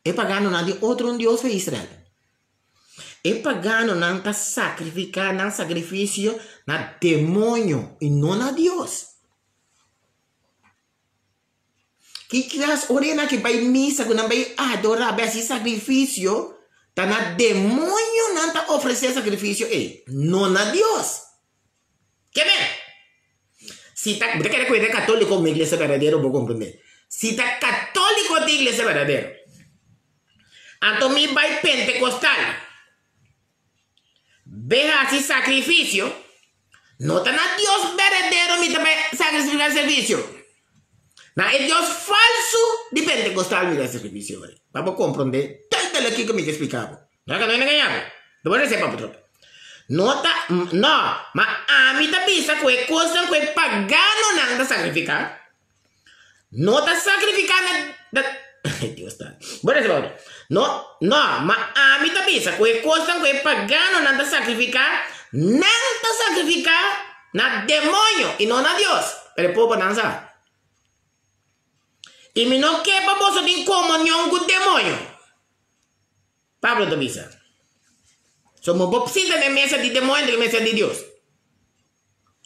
E paganonan tin otro un dios fe Israel. E paganonan ta sakrifiká nan sakrifisio na demoño i no na Dios. Ki klas ora e nan ke bai misa ku nan bai adorá, bai hasi sakrifisio, ta na demoño nan ta ofresé sakrifisio ei, no na Dios. Ke men? Si ta, bo ta kere ku e ta katóliko komo iglesia berdadero, bo komprendé. Si ta katóliko ta iglesia berdadero, anto mi bai pentekostal, be hasi sakrifisio, no ta na Dios berdadero mi ta bai sakrifiká servisio. Na e Dios falsu di pentekostal mi ta sakrifisio. Pa bo komprendé duidelijk kiko mi ke splika bo. No ka no hende gaña bo. Lo bo rese pa bo trope. No ta, no, ma ami ta bisa ku e kosnan ku e paganonan ta sakrifiká, no ta sakrifiká na, na, ay Dios ta. Bo rese pa bo. No, no, ma ami ta bisa ku e kosnan ku e paganonan ta sakrifiká, nan ta sakrifiká na demoño i no na Dios. Pero e pobernan sa. I mi no ke pa boso tin komunion ku demoño. Pablo ta bisa, So bo por sinta den mesa di demoño den mesa di Dios.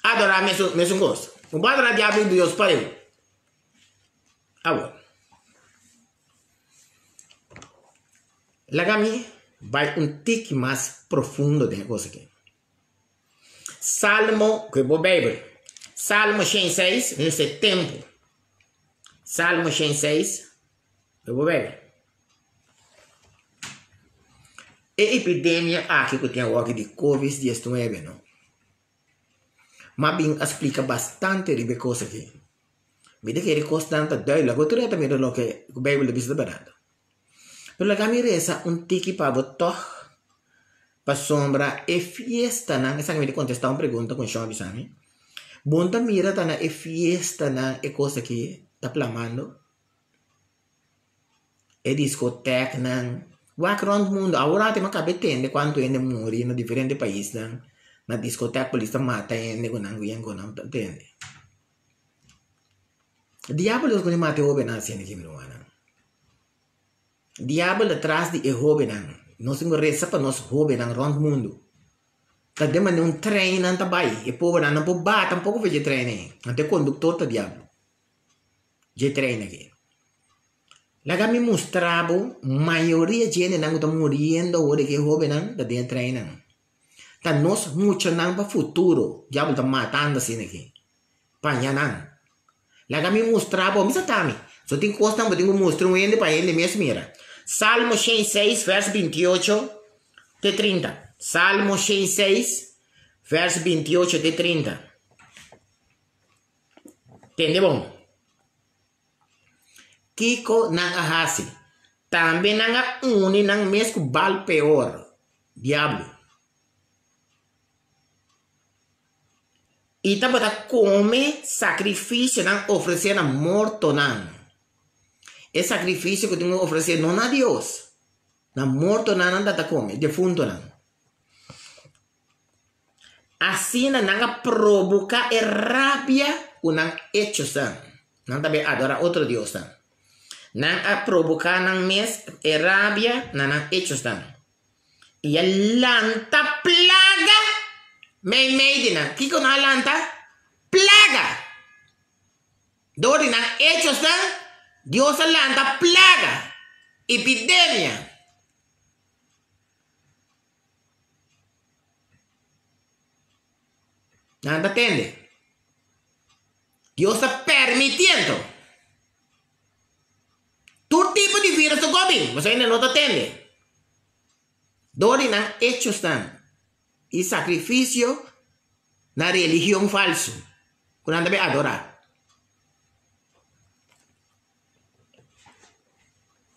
Adorá mesun mesun kos. Bo por adorá diablo i Dios pareu. Awor, laga mi bai un tiki mas profundo den e kos aki. Salmo, ku bo Beibel, Salmo 106, mi mester tempu. Salmo 106, ku bo Beibel. E epidemia aki ku tin awor di Covid diesnuebe no, m'a bin a splika bastante riba e kos aki. Mi ta kere kosnan ta duidelijk, bo tur a ta mira loke ku Beibel ta bisa ta bèrdat. Pero laga mi resa un tiki pa bo tòg, pasobra e fiestanan, esaki mi ta kontestá un pregunta ku un shon a bisa mi, bo no ta mira ta na e fiestanan e kos aki ta plamando? E diskoteknan, wak rònt mundu, awor ate mi a kaba e tende kuantu hende muri na diferente paisnan na diskotek polis ta mata hende ku nan ku nan ta tende. Diabel ta pone mata e hobennan asina ki mi rumannan. Diabel ta tras di e hobennan, nos tin ku resa pa nos hobennan rònt mundu. Ta den manera un trein nan ta bai, e pobernan no por baha tampoko for dje trein ei, anto e konduktor ta diabel. Dje trein aki. Laga mi mustra bo mayoria dje hendenan ku ta muriendo awor di ki hobennan ta den e treinnan. Ta nos muchanan pa futuro diabel ta matando asina aki. Paña nan. Laga mi mustra bo, mi sa ta mi. So tin kosnan bo tin ku mustra un hende pa hende mes mira. Salmo 106 vers 28 te 30. Salmo 106 vers 28 te 30. Tende bon. Kiko nan a hasi? Tambe nan a uni nan mes ku Baal Peor, diablo, i tabata kome sakrifisionan ofresé na mortonan. E sakrifisio ku tin ku ofresé no na Dios, na mortonan nan tabata kome, defuntonan. Asina nan a proboká e rabia ku nan echosnan. Nan ta bai adorá otro diosnan. Nan a proboká nan mes e rabia na nan echosnan. I a lanta plaga meimei di nan. Kiko nan a lanta? Plaga! Dor di nan echosnan, Dios a lanta plaga, epidemia. Nan ta tende. Dios ta permitiendo. Tur tipo di virus ta gobi, mas ainda no ta tende. Dor di nan hechosnan i sakrifisio na religion falsu ku nan ta bin adorá.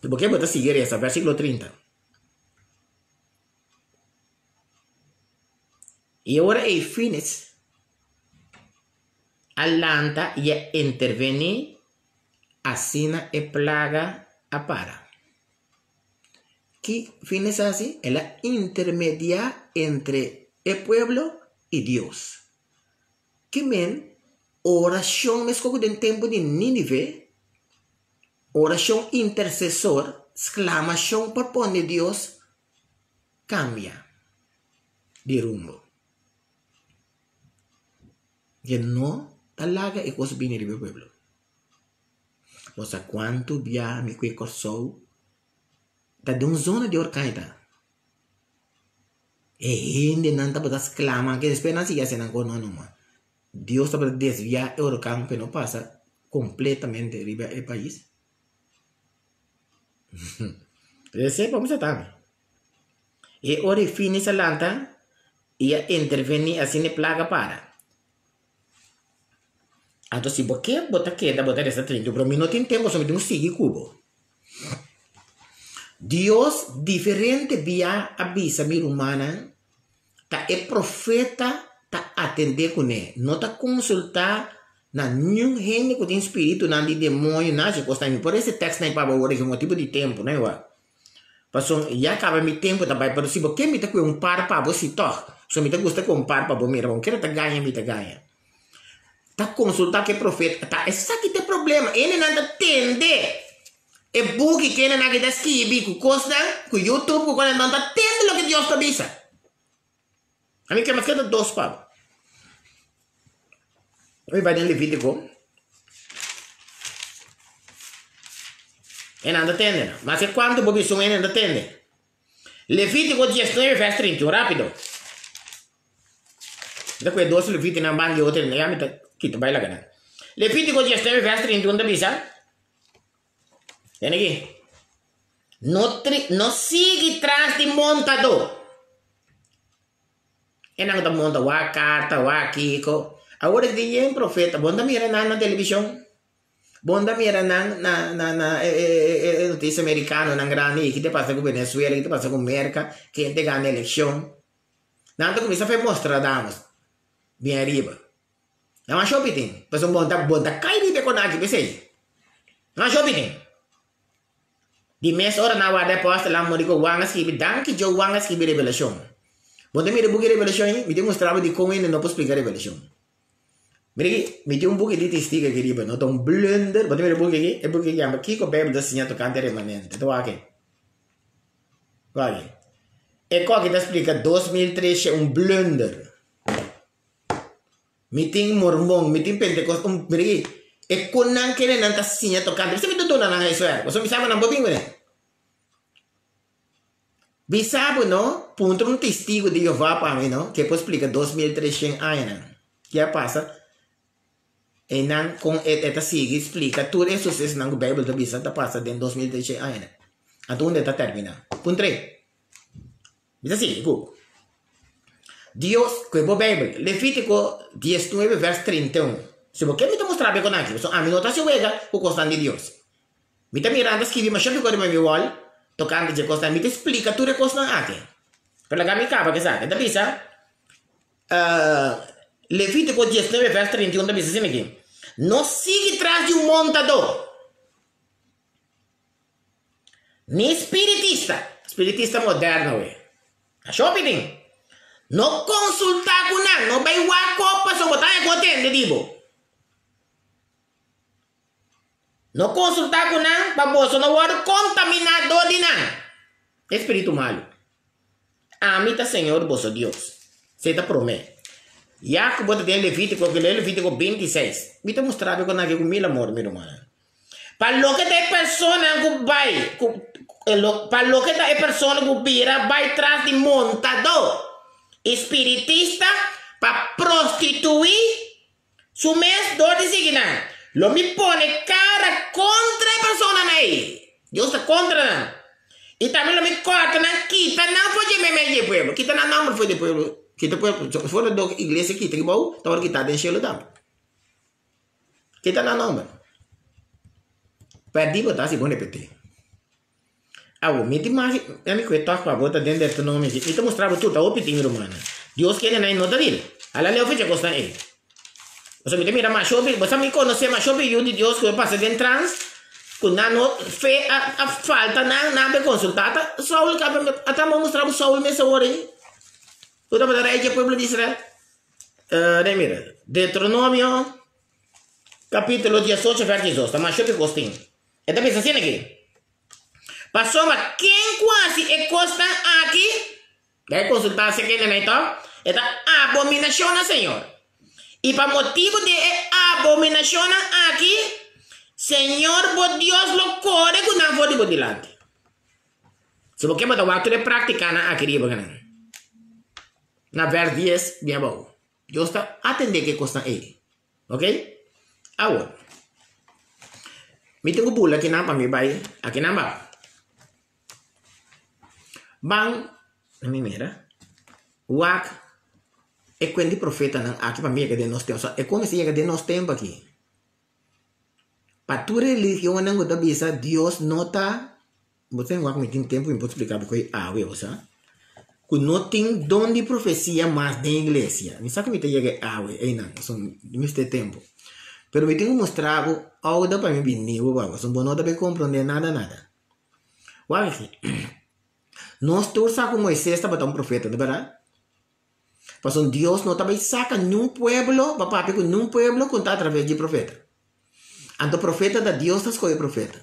Bo ke bo ta sigui resa versíkulo 30. I ora ei Finis a lanta i a intervení, asina e plaga a para. Ki Finis a hasi? El a intermediá entre e pueblo i Dios. Ki men orashon meskos ku den tempu di Nínive, Orashon intersesor, sklamashon por pone Dios kambia di rumbo. E no ta laga e kos bini riba e pueblo. Bo sa kuantu bia mi ku e Kòrsou ta den un zona di orkan e ta. E hendenan tabata sklama ke despues nan sigui hasi nan kos no numa. Dios tabata desviá e orkan pa e no pasa kompletamente riba e pais. Esei pa mi ta. E ora e finis a lanta i a intervení asina e plaga para. Anto si bo ke bo ta keda bo ta resa 31 pero mi no tin tempu pasobra mi tin ku sigui ku bo. Dios diferente bia a bisa mi rumannan Ta e profeta ta atendé kuné, no ta konsultá na niun hende ku tin spiritunan di demoño, nada dje kosnan. Mi por rese tèkstnan ei pa bo awor ei, motibu di tempu, no igual. Pasobra ya kaba mi tempu ta bai, pero si bo ke mi ta kue un par pa bo si tòg. Pasobra mi ta gusta kue un par pa bo mira, bo kere ta gaña, mi ta gaña. Ta konsultá ku e profeta, ta esaki ta e problema, hendenan ta tende e buki ku hendenan aki ta skibi ku kosnan, ku YouTube, ku kosnan, nan ta tende loke Dios ta bisa. Ami ke mas keda dos pa bo. Mi bai den Levítiko. Hendenan ta tende nan. Maske kuantu bo bisa un hende nan ta tende. Levítiko 19 vers 31, rápido. Mi ta kohe dos levitinan ban di otro ya mi ta kita bai laga nan. Levítiko 19 vers 31 ta bisa, Tene aki, No tri, no sigui tras di montadó. E nan ku ta monta wak karta, wak kiko. Awor e tin yen profeta, bo no ta mira nan na televishon? Bo no ta mira nan na na na e e e e notisia merikanonan grandi, ki ta pasa ku Venezuela, ki ta pasa ku Merka, ken ta gana elekshon? Nan ta kuminsá fe Nostradamus bien ariba. Nan a shopi tin. Pasobra bo ta bo ta kai riba e konaki p'esei. Nan a shopi tin. Di mes ora nan a warda e apòstelnan muri ku Juan a skibi, danki Djo Juan a skibi Revelashon. Bo ta mira e buki Revelashon ei? Mi tin mustra bo dikon hende no por splika Revelashon. Mira aki, mi tin un buki di testigu aki riba, no ta un blunder. Bo ta mira e buki aki? E buki aki yama Kiko Beibel Ta Siña Tokante Remanente. Ta wak aki. Wak. E koki ta splika 2013 un blunder. Mi tin mormon, mi tin pentecost, un mira aki. E kon nan kende nan ta siña tokante. Bisa mi ta duna nan huiswerk. Pasobra mi sa ku nan por bin kuné. Bisa bo no, puntra un testigu di Jehová pa mi no, ke por splika 2300 añanan. Ke a pasa? Einan kon e e ta sigui splika tur e susesonan ku Beibel ta bisa ta pasa den 2300 añanan. Anto unda e ta terminá? Puntr'é. Mi ta sigui ku Dios ku e bo Beibel. Levítiko 19 vèrs 31. Si bo ke mi ta mustra bo e kon aki, pasobra ami no ta hasi wega ku kosnan di Dios. Mi ta mira nan ta skibi masha pico riba mi wall tocante dje cosnan. Mi ta splica tur e cosnan aki. Pero laga mi caba cu esaki. E ta bisa, Levitico 19 vers 31 ta bisa asina aki, No sigui tras di un montador, ni spiritista, spiritista moderno we, a shopi tin. No konsultá ku nan, no bai wak kop pasobra bo ta haña ku a tende di bo. No konsultá ku nan pa boso no wòrdu kontaminá dor di nan, e spiritu malu. Ami ta Señor boso Dios. Esei ta promé. Ya ku bo ta den Levítiko, ku lei Levítiko bintiseis, mi ta mustra bo ku nan ke ku mil amor, mi rumannan. Pa loke ta e personanan ku bai, ku, pa loke ta e persona ku bira bai tras di montadó i spiritista pa prostituí su mes dor di sigui nan, lo mi pone kara kontra e personanan ei. Dios ta kontra nan. I tambe lo mi kòrta nan, kita nan for dje meimei dje pueblo, kita nan nòmber for dje pueblo, kita pueblo, for di iglesia kita aki bou, ta wòrdu kitá den shelu tambe. Kita nan nomber. Perdí bo ta si bo repetí. Awo, mi tin mas, mi kue tòg pa bo ta den Deuteronomio aki. Mi ta mustra bo tur, ta hopi tin, rumannan. Dios kende nan no ta dil. Hala leu fecha kosnan ei. Pasobra mi ta mira masha hopi, bo sa mi konosé masha hopi yu di Dios ku a pasa den trans, ku nan no fe a a falta nan, nan a be konsultá. Ta Saul kaba, ata mi a mustra bo Saul mes awor ei, ku tabata rei dje pueblo di Israel. Uh, mira, Deuteronomio capítulo 18, verso 12. Ta masha hopi kos tin. E ta bisa asina aki. Pasobra ken ku hasi e kosnan aki, debe konsultá si kende nan tòg, e ta abominashon na Señor. I pa motibu di e abominashonnan aki, Señor bo Dios lo kore ku nan for di bo dilanti. Si bo ke bo ta wak tur e práktikanan aki riba nan. Na vers dies bin abou. Dios ta atendé ku e kosnan ei. Ok? Awor, mi tin ku bula akinan pa mi bai akinan bou. Ban, mi mira, wak e kuent di profetanan aki pa mi yega den nos tempu. So, e kon mester yega den nos tempu aki. Pa tur religionnan ku ta bisa Dios no ta Bo ten wak mi tin tempu mi por splika bo koe awe bo sa ku no tin don di profesia mas den iglesia. Mi sa ku mi ta yega e awe einan pasobra mi mester tempu. Pero mi tin ku mustra bo ouda pa mi bini bo pa pasobra bo no ta bay komprende nada nada. Wak aki, nos tur sa ku Moises tabata un profeta, no bèrdat? Pasobra Dios no ta bay saka niun pueblo pa papia ku niun pueblo ku no ta atraves di profeta. Anto profeta ta Dios ta skohe profeta.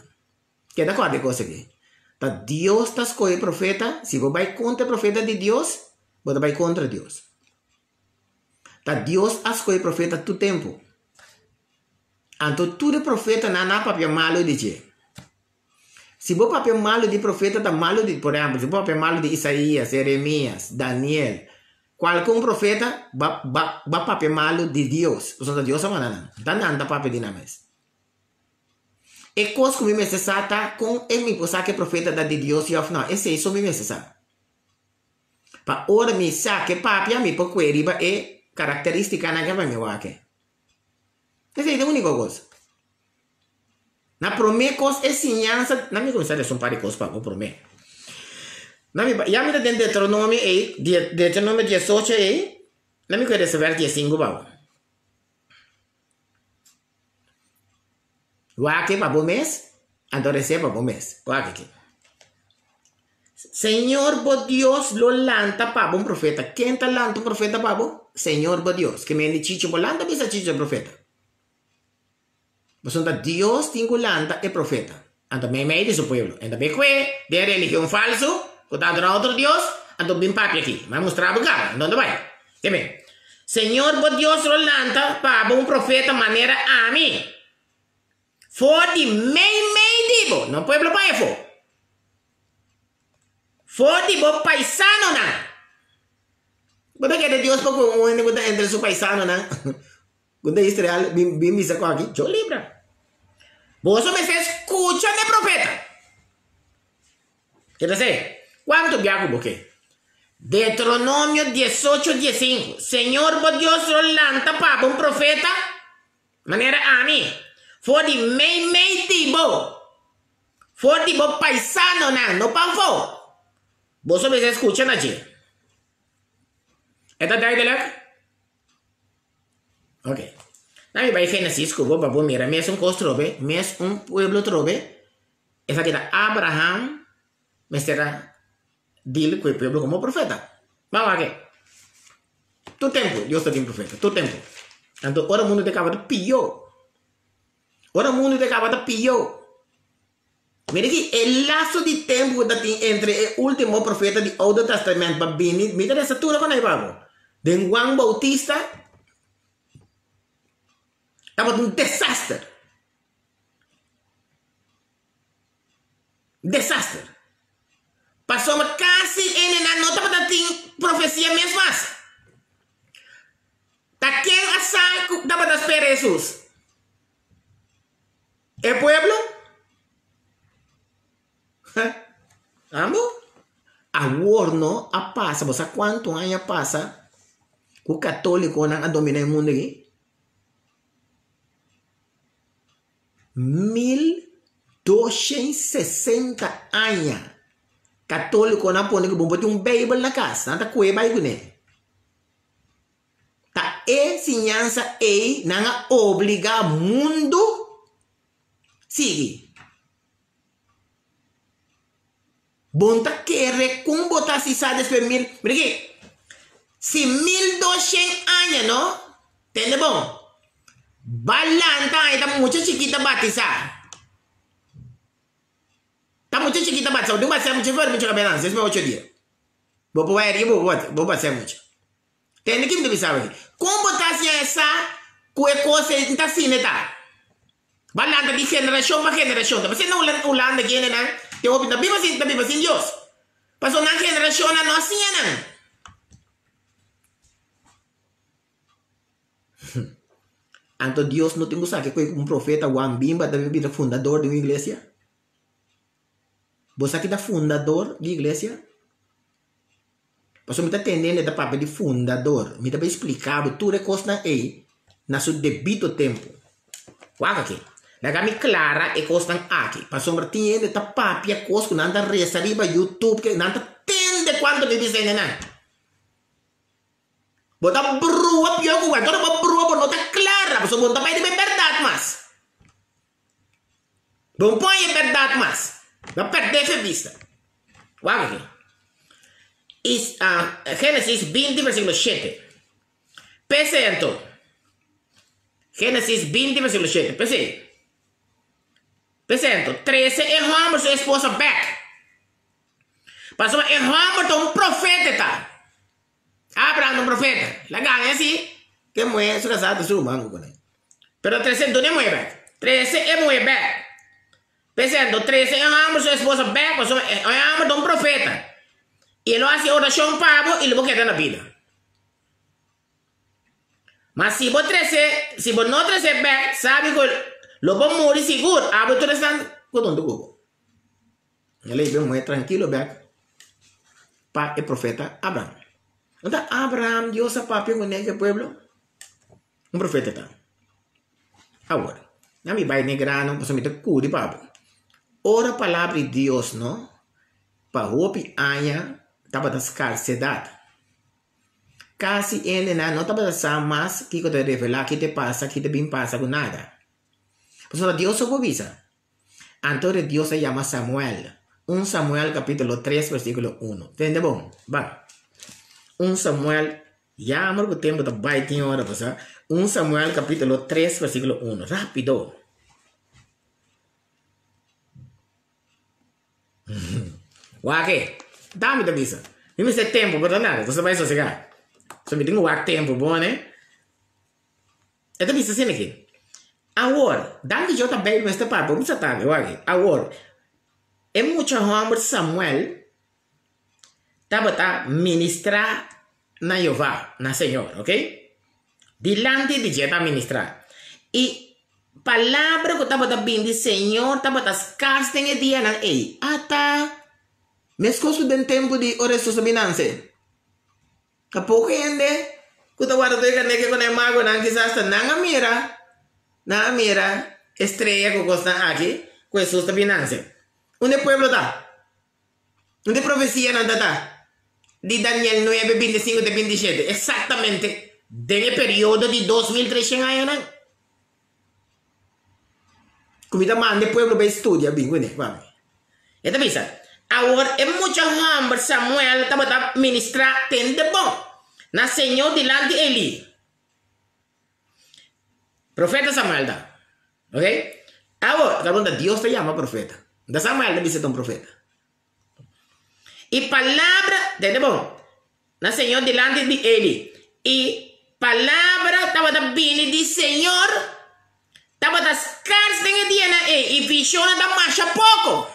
Keda kòrda e kos aki, Ta Dios ta skohe profeta, si bo bai kontra e profeta di Dios, bo ta bai kontra Dios. Ta Dios a skohe profeta tur tempu. Anto tur e profetanan a papia malu di dje. Si bo papia malu di profeta ta malu di, por ehèmpel, si bo papia malu di Isaías, Jeremías, Daniel, kualke un profeta, bo a papia malu di Dios, pasobra ta Dios a manda nan, ta nan ta papia di nan mes. E kos ku mi mester sa ta kon e mi por sa ku e profeta ta di Dios sí òf nò. Esei so mi mester sa. Pa ora mi sa ku e papia, mi por kue riba e karakterístikanan ke pa mi wak. Esei ta e úniko kos. Na promé kos e siñansa, na mi kuminsá lesa un par di kos pa bo promé. Na mi, ya mi ta den Deuteronomio ei, Deuteronomio diesocho ei, na mi kue lesa vèrs diesinku pa bo. Wak pa bo mes, anto resé pa bo mes. Wak aki. Señor bo Dios lo lanta pa bo un profeta. Ken ta lanta un profeta pa bo? Señor bo Dios. Ke men di Chicho bo lanta bisa Chicho profeta. Pasobra ta Dios tin ku lanta e profeta. Anto meimei di su pueblo. En ta bin kue den religion falsu ku ta adorá otro dios, anto bin papia aki. Mi a mustra bo kaba, anto no bai. Teme, Señor bo Dios lo lanta pa bo un profeta manera ami, for di meimei di bo, no pueblo bai afó, for di bo paisanonan. Bo ta kere Dios pa ku un hende ku ta entre su paisanonan? Ku ta Israel bin bin bisa ku aki, Yo libra. Boso mester skucha n'e profeta. Ke ta sey? Kuantu bia ku bo ke? Deuteronomio diesocho diesinku, Señor bo Dios lo lanta pa bo un profeta manera ami, for di meimei di bo, for di bo paisanonan, no pafó. Boso mester skucha na dje. E ta duidelijk? Ok. Na mi bai Genesis ku bo pa bo mira mes un kos trobe, mes un pueblo trobe. Esaki ta Abraham mester a deal ku e pueblo komo profeta. Ban wak. Tur tempu Dios ta tin profeta, tur tempu. Anto ora mundu ta kaba ta pió. Ora mundu ta kaba ta pió. Mira aki, e laso di tempu ku ta tin entre e último profeta di Oudo Testament pa bini, mi ta resa tur akon ei pa bo. Den Juan Bautista tabata un desaster. Desaster. Pasobra kasi hendenan no tabata tin profesia mes mas. Ta ken a sa ku tabata spera Hesus? E pueblo? Amo? Awor no a pasa, bo sa kuantu aña a pasa ku katolikonan a domina e mundu aki? 1260 aña katolikonan a pone ku bo por tin un beibel na kas, nan ta kue bai kuné. Ta e siñansa ei nan a obligá mundu sigui. Bo no ta kere kon bo ta hasi sa despues mil, mira aki, si 1200 aña no, tende bon, ba lanta aña ta mucha chikita batisá. Ta mucha chikita batisá, bo tin ku batisá mucha for mucha kabelansa despues ocho dia. Bo por bai ariba bo por batisá mucha. Tende ki mi ta bisa bo aki. Kon bo ta hasi aña sa ku e kos ei ta asina e ta? Ba lanta di generashon pa generashon. Ta pasobra na Hulanda kendenan tin hopi ta biba sin ta biba sin Dios. Pasobra nan generashonnan no a siña nan. Anto Dios no tin ku saki ku un profeta Juan Bimba ta bira fundador di un iglesia? Bo sa ki ta fundador di iglesia? Pasobra mi ta tende hende ta papia di fundador. Mi ta bay splica bo tur e cosnan ey na su debito tempo. Wak aki. Laga mi clara e cosnan aki. Pasobra tin hende ta papia cos cu nan ta reza riba YouTube ke nan ta tende cuanto mi bisa hende nan. Bo ta brua pio cu wak. Ora bo brua bo no ta clara pasobra bo no ta bay riba e berdad mas. Bo pon e berdad mas. Bo perde fe bista. Wak aki. Is, uh, Genesis 20 versikulo 7. P'esei anto. Genesis 20 versikulo 7. P'esei. P'esei anto. Trese e hòmber su esposa bèk. Pasobra e hòmber ta un profeta ta. Abraham ta un profeta. La gana asi ke muhé su kasá ta su ruman ku kuné. Pero trese duna e muhé bèk. Trese e muhé bèk. P'esei anto trese e hòmber su esposa bèk pasobra e hòmber ta un profeta. I e lo hasi orashon pa bo i lo bo keda na bida. Ma si bo trese, si bo no trese bèk, sabi ku lo bo muri sigur, abo tur esnan ku ta huntu ku bo. El a hiba e muhé trankilo bèk pa e profeta Abraham. Unda Abraham Dios a papia kuné ku e pueblo? Un profeta ta. Awor, nan mi bai n'e grano pasobra mi ta kuri pa bo. Ora palabra di Dios no, pa hopi aña tabata skarsedat. Kasi hendenan no tabata sa mas kiko ta revelá, ki ta pasa, ki ta bin pasa ku nada. Pasobra Dios so por bisa. Anto de Dios a yama Samuel. Un Samuel capítulo 3 versículo 1. Tende bon, ba. Un Samuel, jammer ku tempo ta bai tin ora pasa. Un Samuel capítulo 3 versículo 1. Rápido. Wak e. Dami ta bisa. Mi mester tempo, pero nada, entonces bai sosegá. So mi tin ku wak tempo, bon, eh? E ta bisa asina aki, Awor, danki Dios ta bay mester papia, bo bisa tambe, wak aki, awor, e mucha homber Samuel tabata ministra na Jehová, na Señor, ok? Dilanti di dje ta ministra. I palabra ku tabata bin di Señor tabata skars den e dianan ei. Ata, meskos ku den tempu di ora Hesus a bin nanse. Ta poko hende ku ta warda tur e kaneke ku nan e magonan kisas ta nan a mira, nan a mira e strea ku kosnan aki ku Hesus ta bin nanse. Unda e pueblo ta? Unda e profesianan ta ta? Di Daniel nuebe, 25 te 27, eksaktamente den e periodo di 2300 añanan. Ku mi ta manda e pueblo bai studia bin kuné pa mi. E ta bisa, Awor e mucha hòmber Samuel tabata ministrá tende bon. Na Señor dilanti Eli. Profeta Samuel ta. Ok? Awor, ta pregunta, Dios ta yama profeta. Da Samuel ta bisa ta un profeta. I palabra, tende bon, na Señor dilanti di Eli. I palabra tabata bini di Señor, tabata skars den e dianan ei, i vishonnan ta masha poko.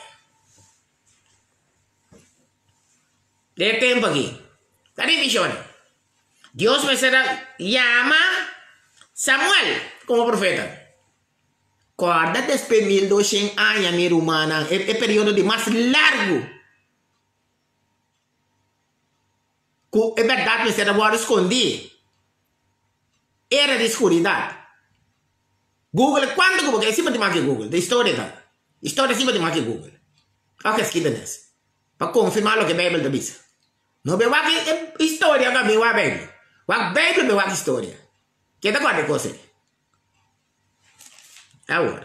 Den e tempu aki, ta di vishonnan. Dios mester a yama Samuel komo profeta. Kòrda despues 1200 aña, mi rumannan, e periodo di mas largu ku e bèrdat mester a wòrdu skondí, era di skuridat. Google kuantu ku bo ke, siempre tin mas ke Google, ta historia ta. Historia siempre tin mas ke Google. Òf geschiedenis. Pa konfirmá loke Beibel ta bisa. No be wak e historia ku a bin wak Beibel. Wak Beibel be wak historia. Ke ta kòrda e kos ei? Awor,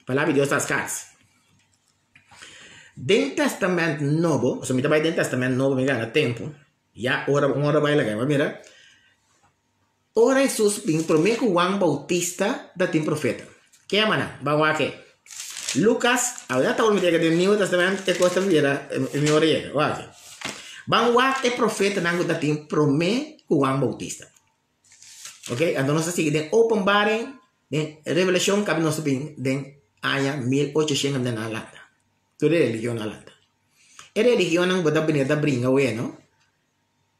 palabra di Dios ta skars. Den Testament Nobo, pasobra mi ta bai den Testament Nobo mi gana tempu, ya ora un ora bai laga, mira, Ora Hesus bin promé ku Juan Boutista ta tin profeta. Ke yama nan? Ban wak e. Lukas, awe ta ora mi yega den Nieuwe Testament e kos ta bira e mi ora yega. Wak e. Ban wak e profetanan ku ta tin promé ku Juan Boutista. Ok, anto nos ta sigui den Openbaring, den Revelashon kabi nos ta bin den aña 1800 kaminda nan a lanta. Tur e religionnan a lanta. E religionnan ku bo ta bini ta bringa weno,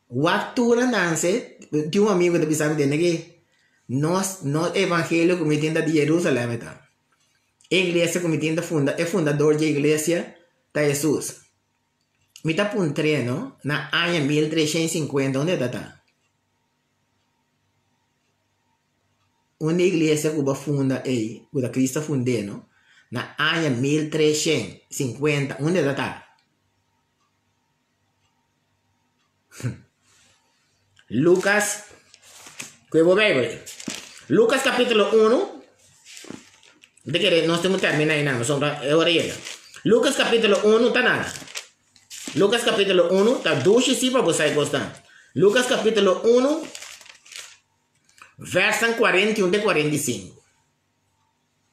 Wak tur a nanse, tin un amigo ta bisa mi tende ki nos nos evangelio ku mi tin ta di Jerusalem e ta. E iglesia ku mi tin ta funda, e fundador dje iglesia ta Hesus. Mi ta puntr'é no, na aña 1350 unda e ta ta? Unda e iglesia ku bo a funda ei, ku ta Cristo a fund'é no, na aña 1350 unda e ta ta? Lucas, kue bo Bijbel. Lucas capítulo 1. De kere nos tengo termina ahí nada, sombra e hora llega. Lucas capítulo 1 ta nada. Lucas capítulo 1 ta dushi sí pa bo sai gosta. Lucas capítulo 1 versan 41 te 45.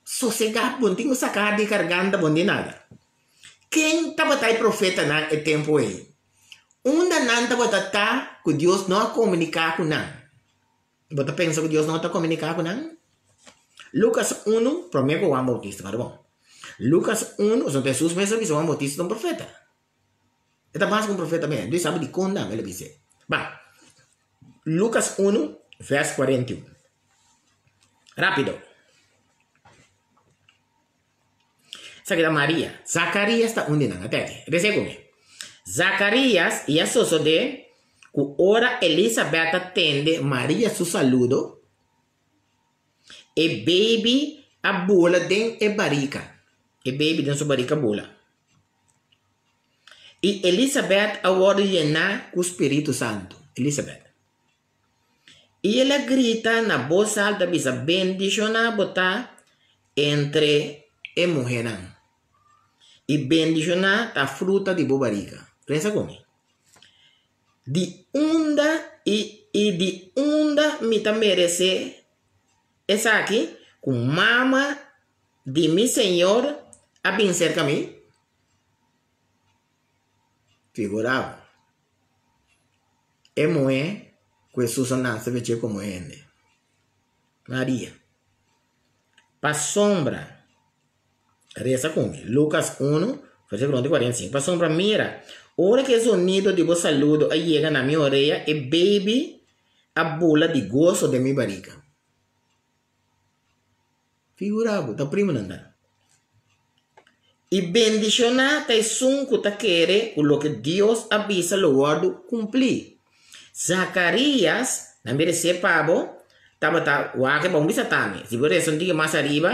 Sosegá, bo no tin ku saká di garganta bo ni nada. Ken tabata e profetanan e tempu ei? Unda nan tabata ta ku Dios no a komuniká ku nan? Bo ta pensa ku Dios no ta komuniká ku nan? Lukas unu, promé ku Juan Boutista, para bon. Lukas unu, pasobra Hesus mes a bisa Juan Boutista ta un profeta. E ta mas ku un profeta mes. Dios sabi dikon tambe el a bis'é. Ba, Lukas unu, vèrs 41. Rápido. Esaki ta Maria. Zakarias ta un di nan. Ata aki. Resa ku mi. Zakarias i a sosodé ku ora Elisabèt a tende Maria su saludo, e beibi a bula den e barika. E beibi den su barika a bula. I Elisabèt a wòrdu yená ku spiritu santu. Elisabèt. I el a grita na bos altu a bisa, Bendishoná bo ta entre e muhénan, i bendishoná ta fruta di bo bariga. Resa ku mi. Di unda i i di unda mi ta meresé esaki ku mama di mi Señor a bin serka mi? Figurá bo. E muhé ku Hesus a nase bech'é komo hende, Maria. Pasobra, resa ku mi, Lukas unu, versíkulo un te 45, Pasobra mira, ora ku e zonido di bo saludo a yega na mi orea, e beibi a bula di goso den mi barika. Figura bo, ta primo nan ta. I bendishoná ta esun ku ta kere ku loke Dios a bisa lo wòrdu kumplí. Zakarías, nan bira esei pa bo, tabata wak e bon bisa tambe. Si bo resa un tiki mas ariba,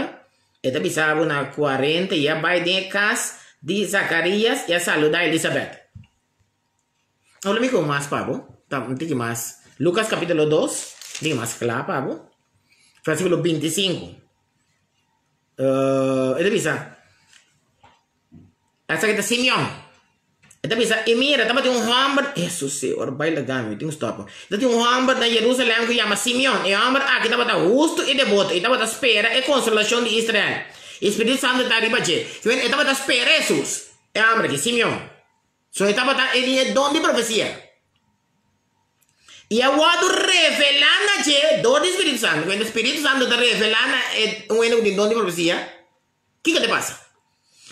e ta bisa bo na kuarenta i a bai den e kas di Zakarías i a saludá Elisabèt. Awor mi ku mas pa bo, ta un tiki mas. Lukas kapítulo 2, un tiki mas kla pa bo. Versíkulo 25. Uh, e ta bisa, esaki ta Simeon. E ta bisa, I mira, tabatin un hòmber, Hesus Señor, bai laga mi, mi tin un stòp. Tabatin un hòmber na Jerusalèm ku yama Simeon. E hòmber aki tabata hustu i deboto i tabata spera e konsolashon di Israel. I Spiritu Santu ta riba dje. E tabata spera Hesus, e hòmber aki, Simeon. So e tabata e tin e don di profesia. I a wòrdu revelá na dje dor di Spiritu Santu. Kuando Spiritu Santu ta revelá na e un hende ku tin don di profesia, kiko ta pasa?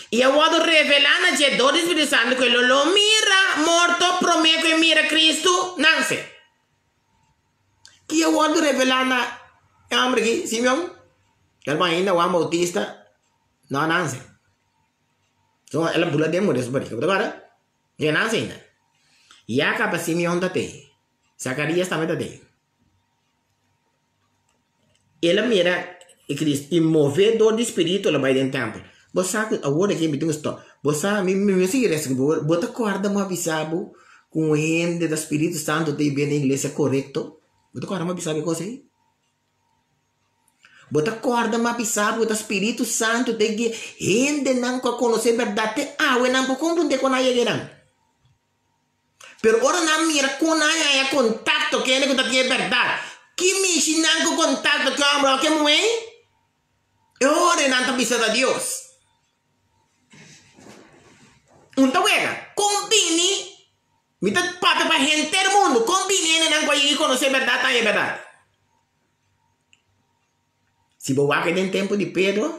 I a wòrdu revelá na dje dor di Spiritu Santu ku e lo lo mira morto promé ku e mira Kristu nanse. Ki a wòrdu revelá na e hòmber aki, Simeon? El ainda Juan Bautista no a nanse. So el a bula den murió su barriga. Bo ta kòrda? E nanse ainda. Ya kaba Simeon ta tei. Zakarias tambe ta tei. El a mira e Cristo i mové dor di Spiritu el a bai den tèmpel. Bo sa ku awor aki mi tin un stòp. Bo sa mi mi no sigui resa ku bo. Bo ta kòrda mi a bisa bo ku un hende ta Spiritu Santu ta hib'é na iglesia korekto? Bo ta kòrda mi a bisa bo e kos ei? Bo ta kòrda mi a bisa bo ku ta Spiritu Santu ta guia hendenan ku a konosé bèrdat te awe nan por komprondé kon a yega einan. Pero ora nan mira kon nan haña kontakto ku hende ku ta tin e bèrdat, ki mishi nan ku kontakto ku e hòmber òf ku e muhé, e ora nan ta bisa ta Dios. Un ta wega, kon bini, mi ta papia pa henter mundu, kon bini hendenan ku a yega i konosé e bèrdat ta haña e bèrdat? Si bo wak den tempu di Pedro,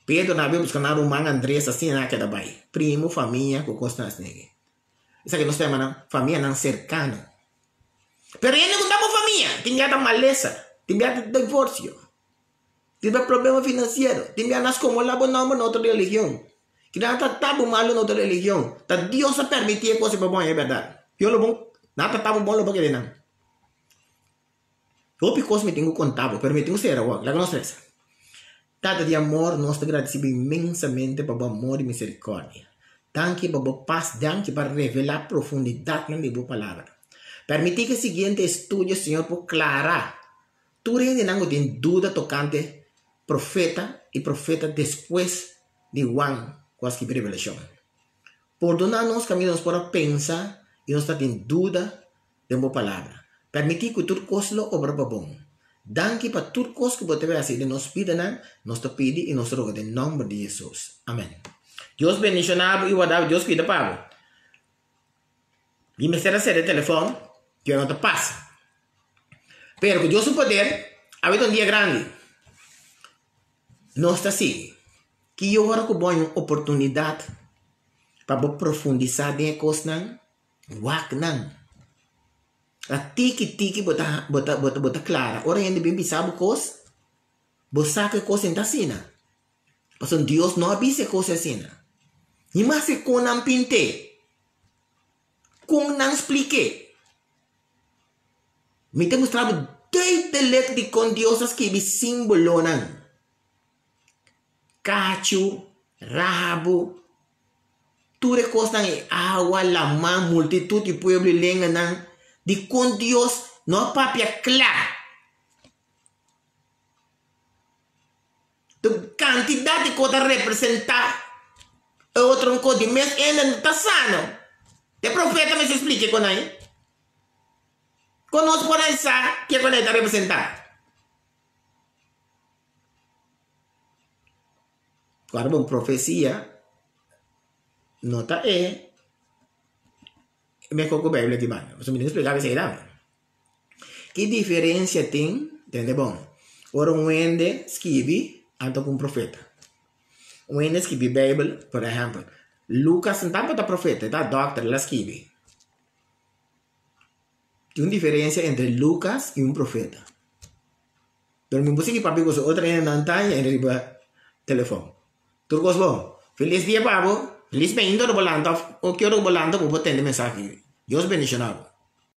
Pedro nan a bin buska nan ruman Andres asina nan a keda bai, primo, famia ku kosnan asina aki. Esaki nos ta yama nan famianan serkano. Pero hende ku ta bo famia tin bia ta malesa, tin bia ta divorsio, tin bia problema finansiero, tin bia nan skomola bo nomber na otro religion, tin bia nan trata bo malu na otro religion. Ta Dios a permiti e kos ei pa bo haña e bèrdat. Yo lo bon, nan a trata bo bon lo bo kere nan. Hopi kos mi tin ku konta bo, pero mi tin ku sera awor. Laga nos resa. Tata di amor, nos ta gradisí bo inmensamente pa bo amor i miserikòrdia. Danki pa bo pas, danki pa revelá profundidatnan di bo Palabra. Permití ku e siguiente estudio, Señor, por klará tur hendenan ku tin duda tokante profeta i profeta despues di Juan ku a skibi Revelashon. Pordoná nos kaminda nos por a pensa i nos ta tin duda den bo palabra. Permití ku tur kos lo obra pa bon. Danki pa tur kos ku bo ta hasi den nos bidanan, nos ta pidi i nos ta roga den nòmber di Hesus. Amèn. Dios bendishoná bo i warda bo. Dios kuida pa bo. Mi mester a sera e telefòn, ku no ta pasa. Pero ku Dios su poder, awe ta un dia grandi. Nos ta sigui. Ki ora ku bo haña un oportunidat pa bo profundisá den e kosnan? Wak nan. A tiki tiki bo ta bo ta bo ta klara. Ora hende bin bisa bo kos, bo sa ku e kos no ta asina. Pasobra Dios no a bisa e kos asina. Ni maske kon nan pint'é, kon nan splik'é. Mi ta mustra bo duidelik dikon Dios a skibi simbolonan. Kachu, rabu, tur e kosnan e awa, laman, multitut di pueblo i lenganan, dikon Dios no a papia kla? Tur kantidat di kos ta representá e otro un kos di mes hende no ta sano. E profeta mester splika e kon ei. Kon nos por a sa ke kon ei ta representá? Ora bo profesia no ta e mehor ku Beibel aki banda. Pasobra mi tin ku splika esei tambe. Ki diferensia tin, tende bon, ora un hende skibi anto ku un profeta? Un hende skibi Beibel, por ehèmpel, Lukas no tabata profeta, e ta dòkter, el a skibi. Tin un diferensia entre Lukas i un profeta. Pero mi por sigui papia ku su otro hendenan ta i riba telefòn. Tur kos bon. Felis dia pa bo. Felis meinta ora bo lanta òf ki ora ku bo lanta ku bo por tende mensahe. Dios bendishoná bo.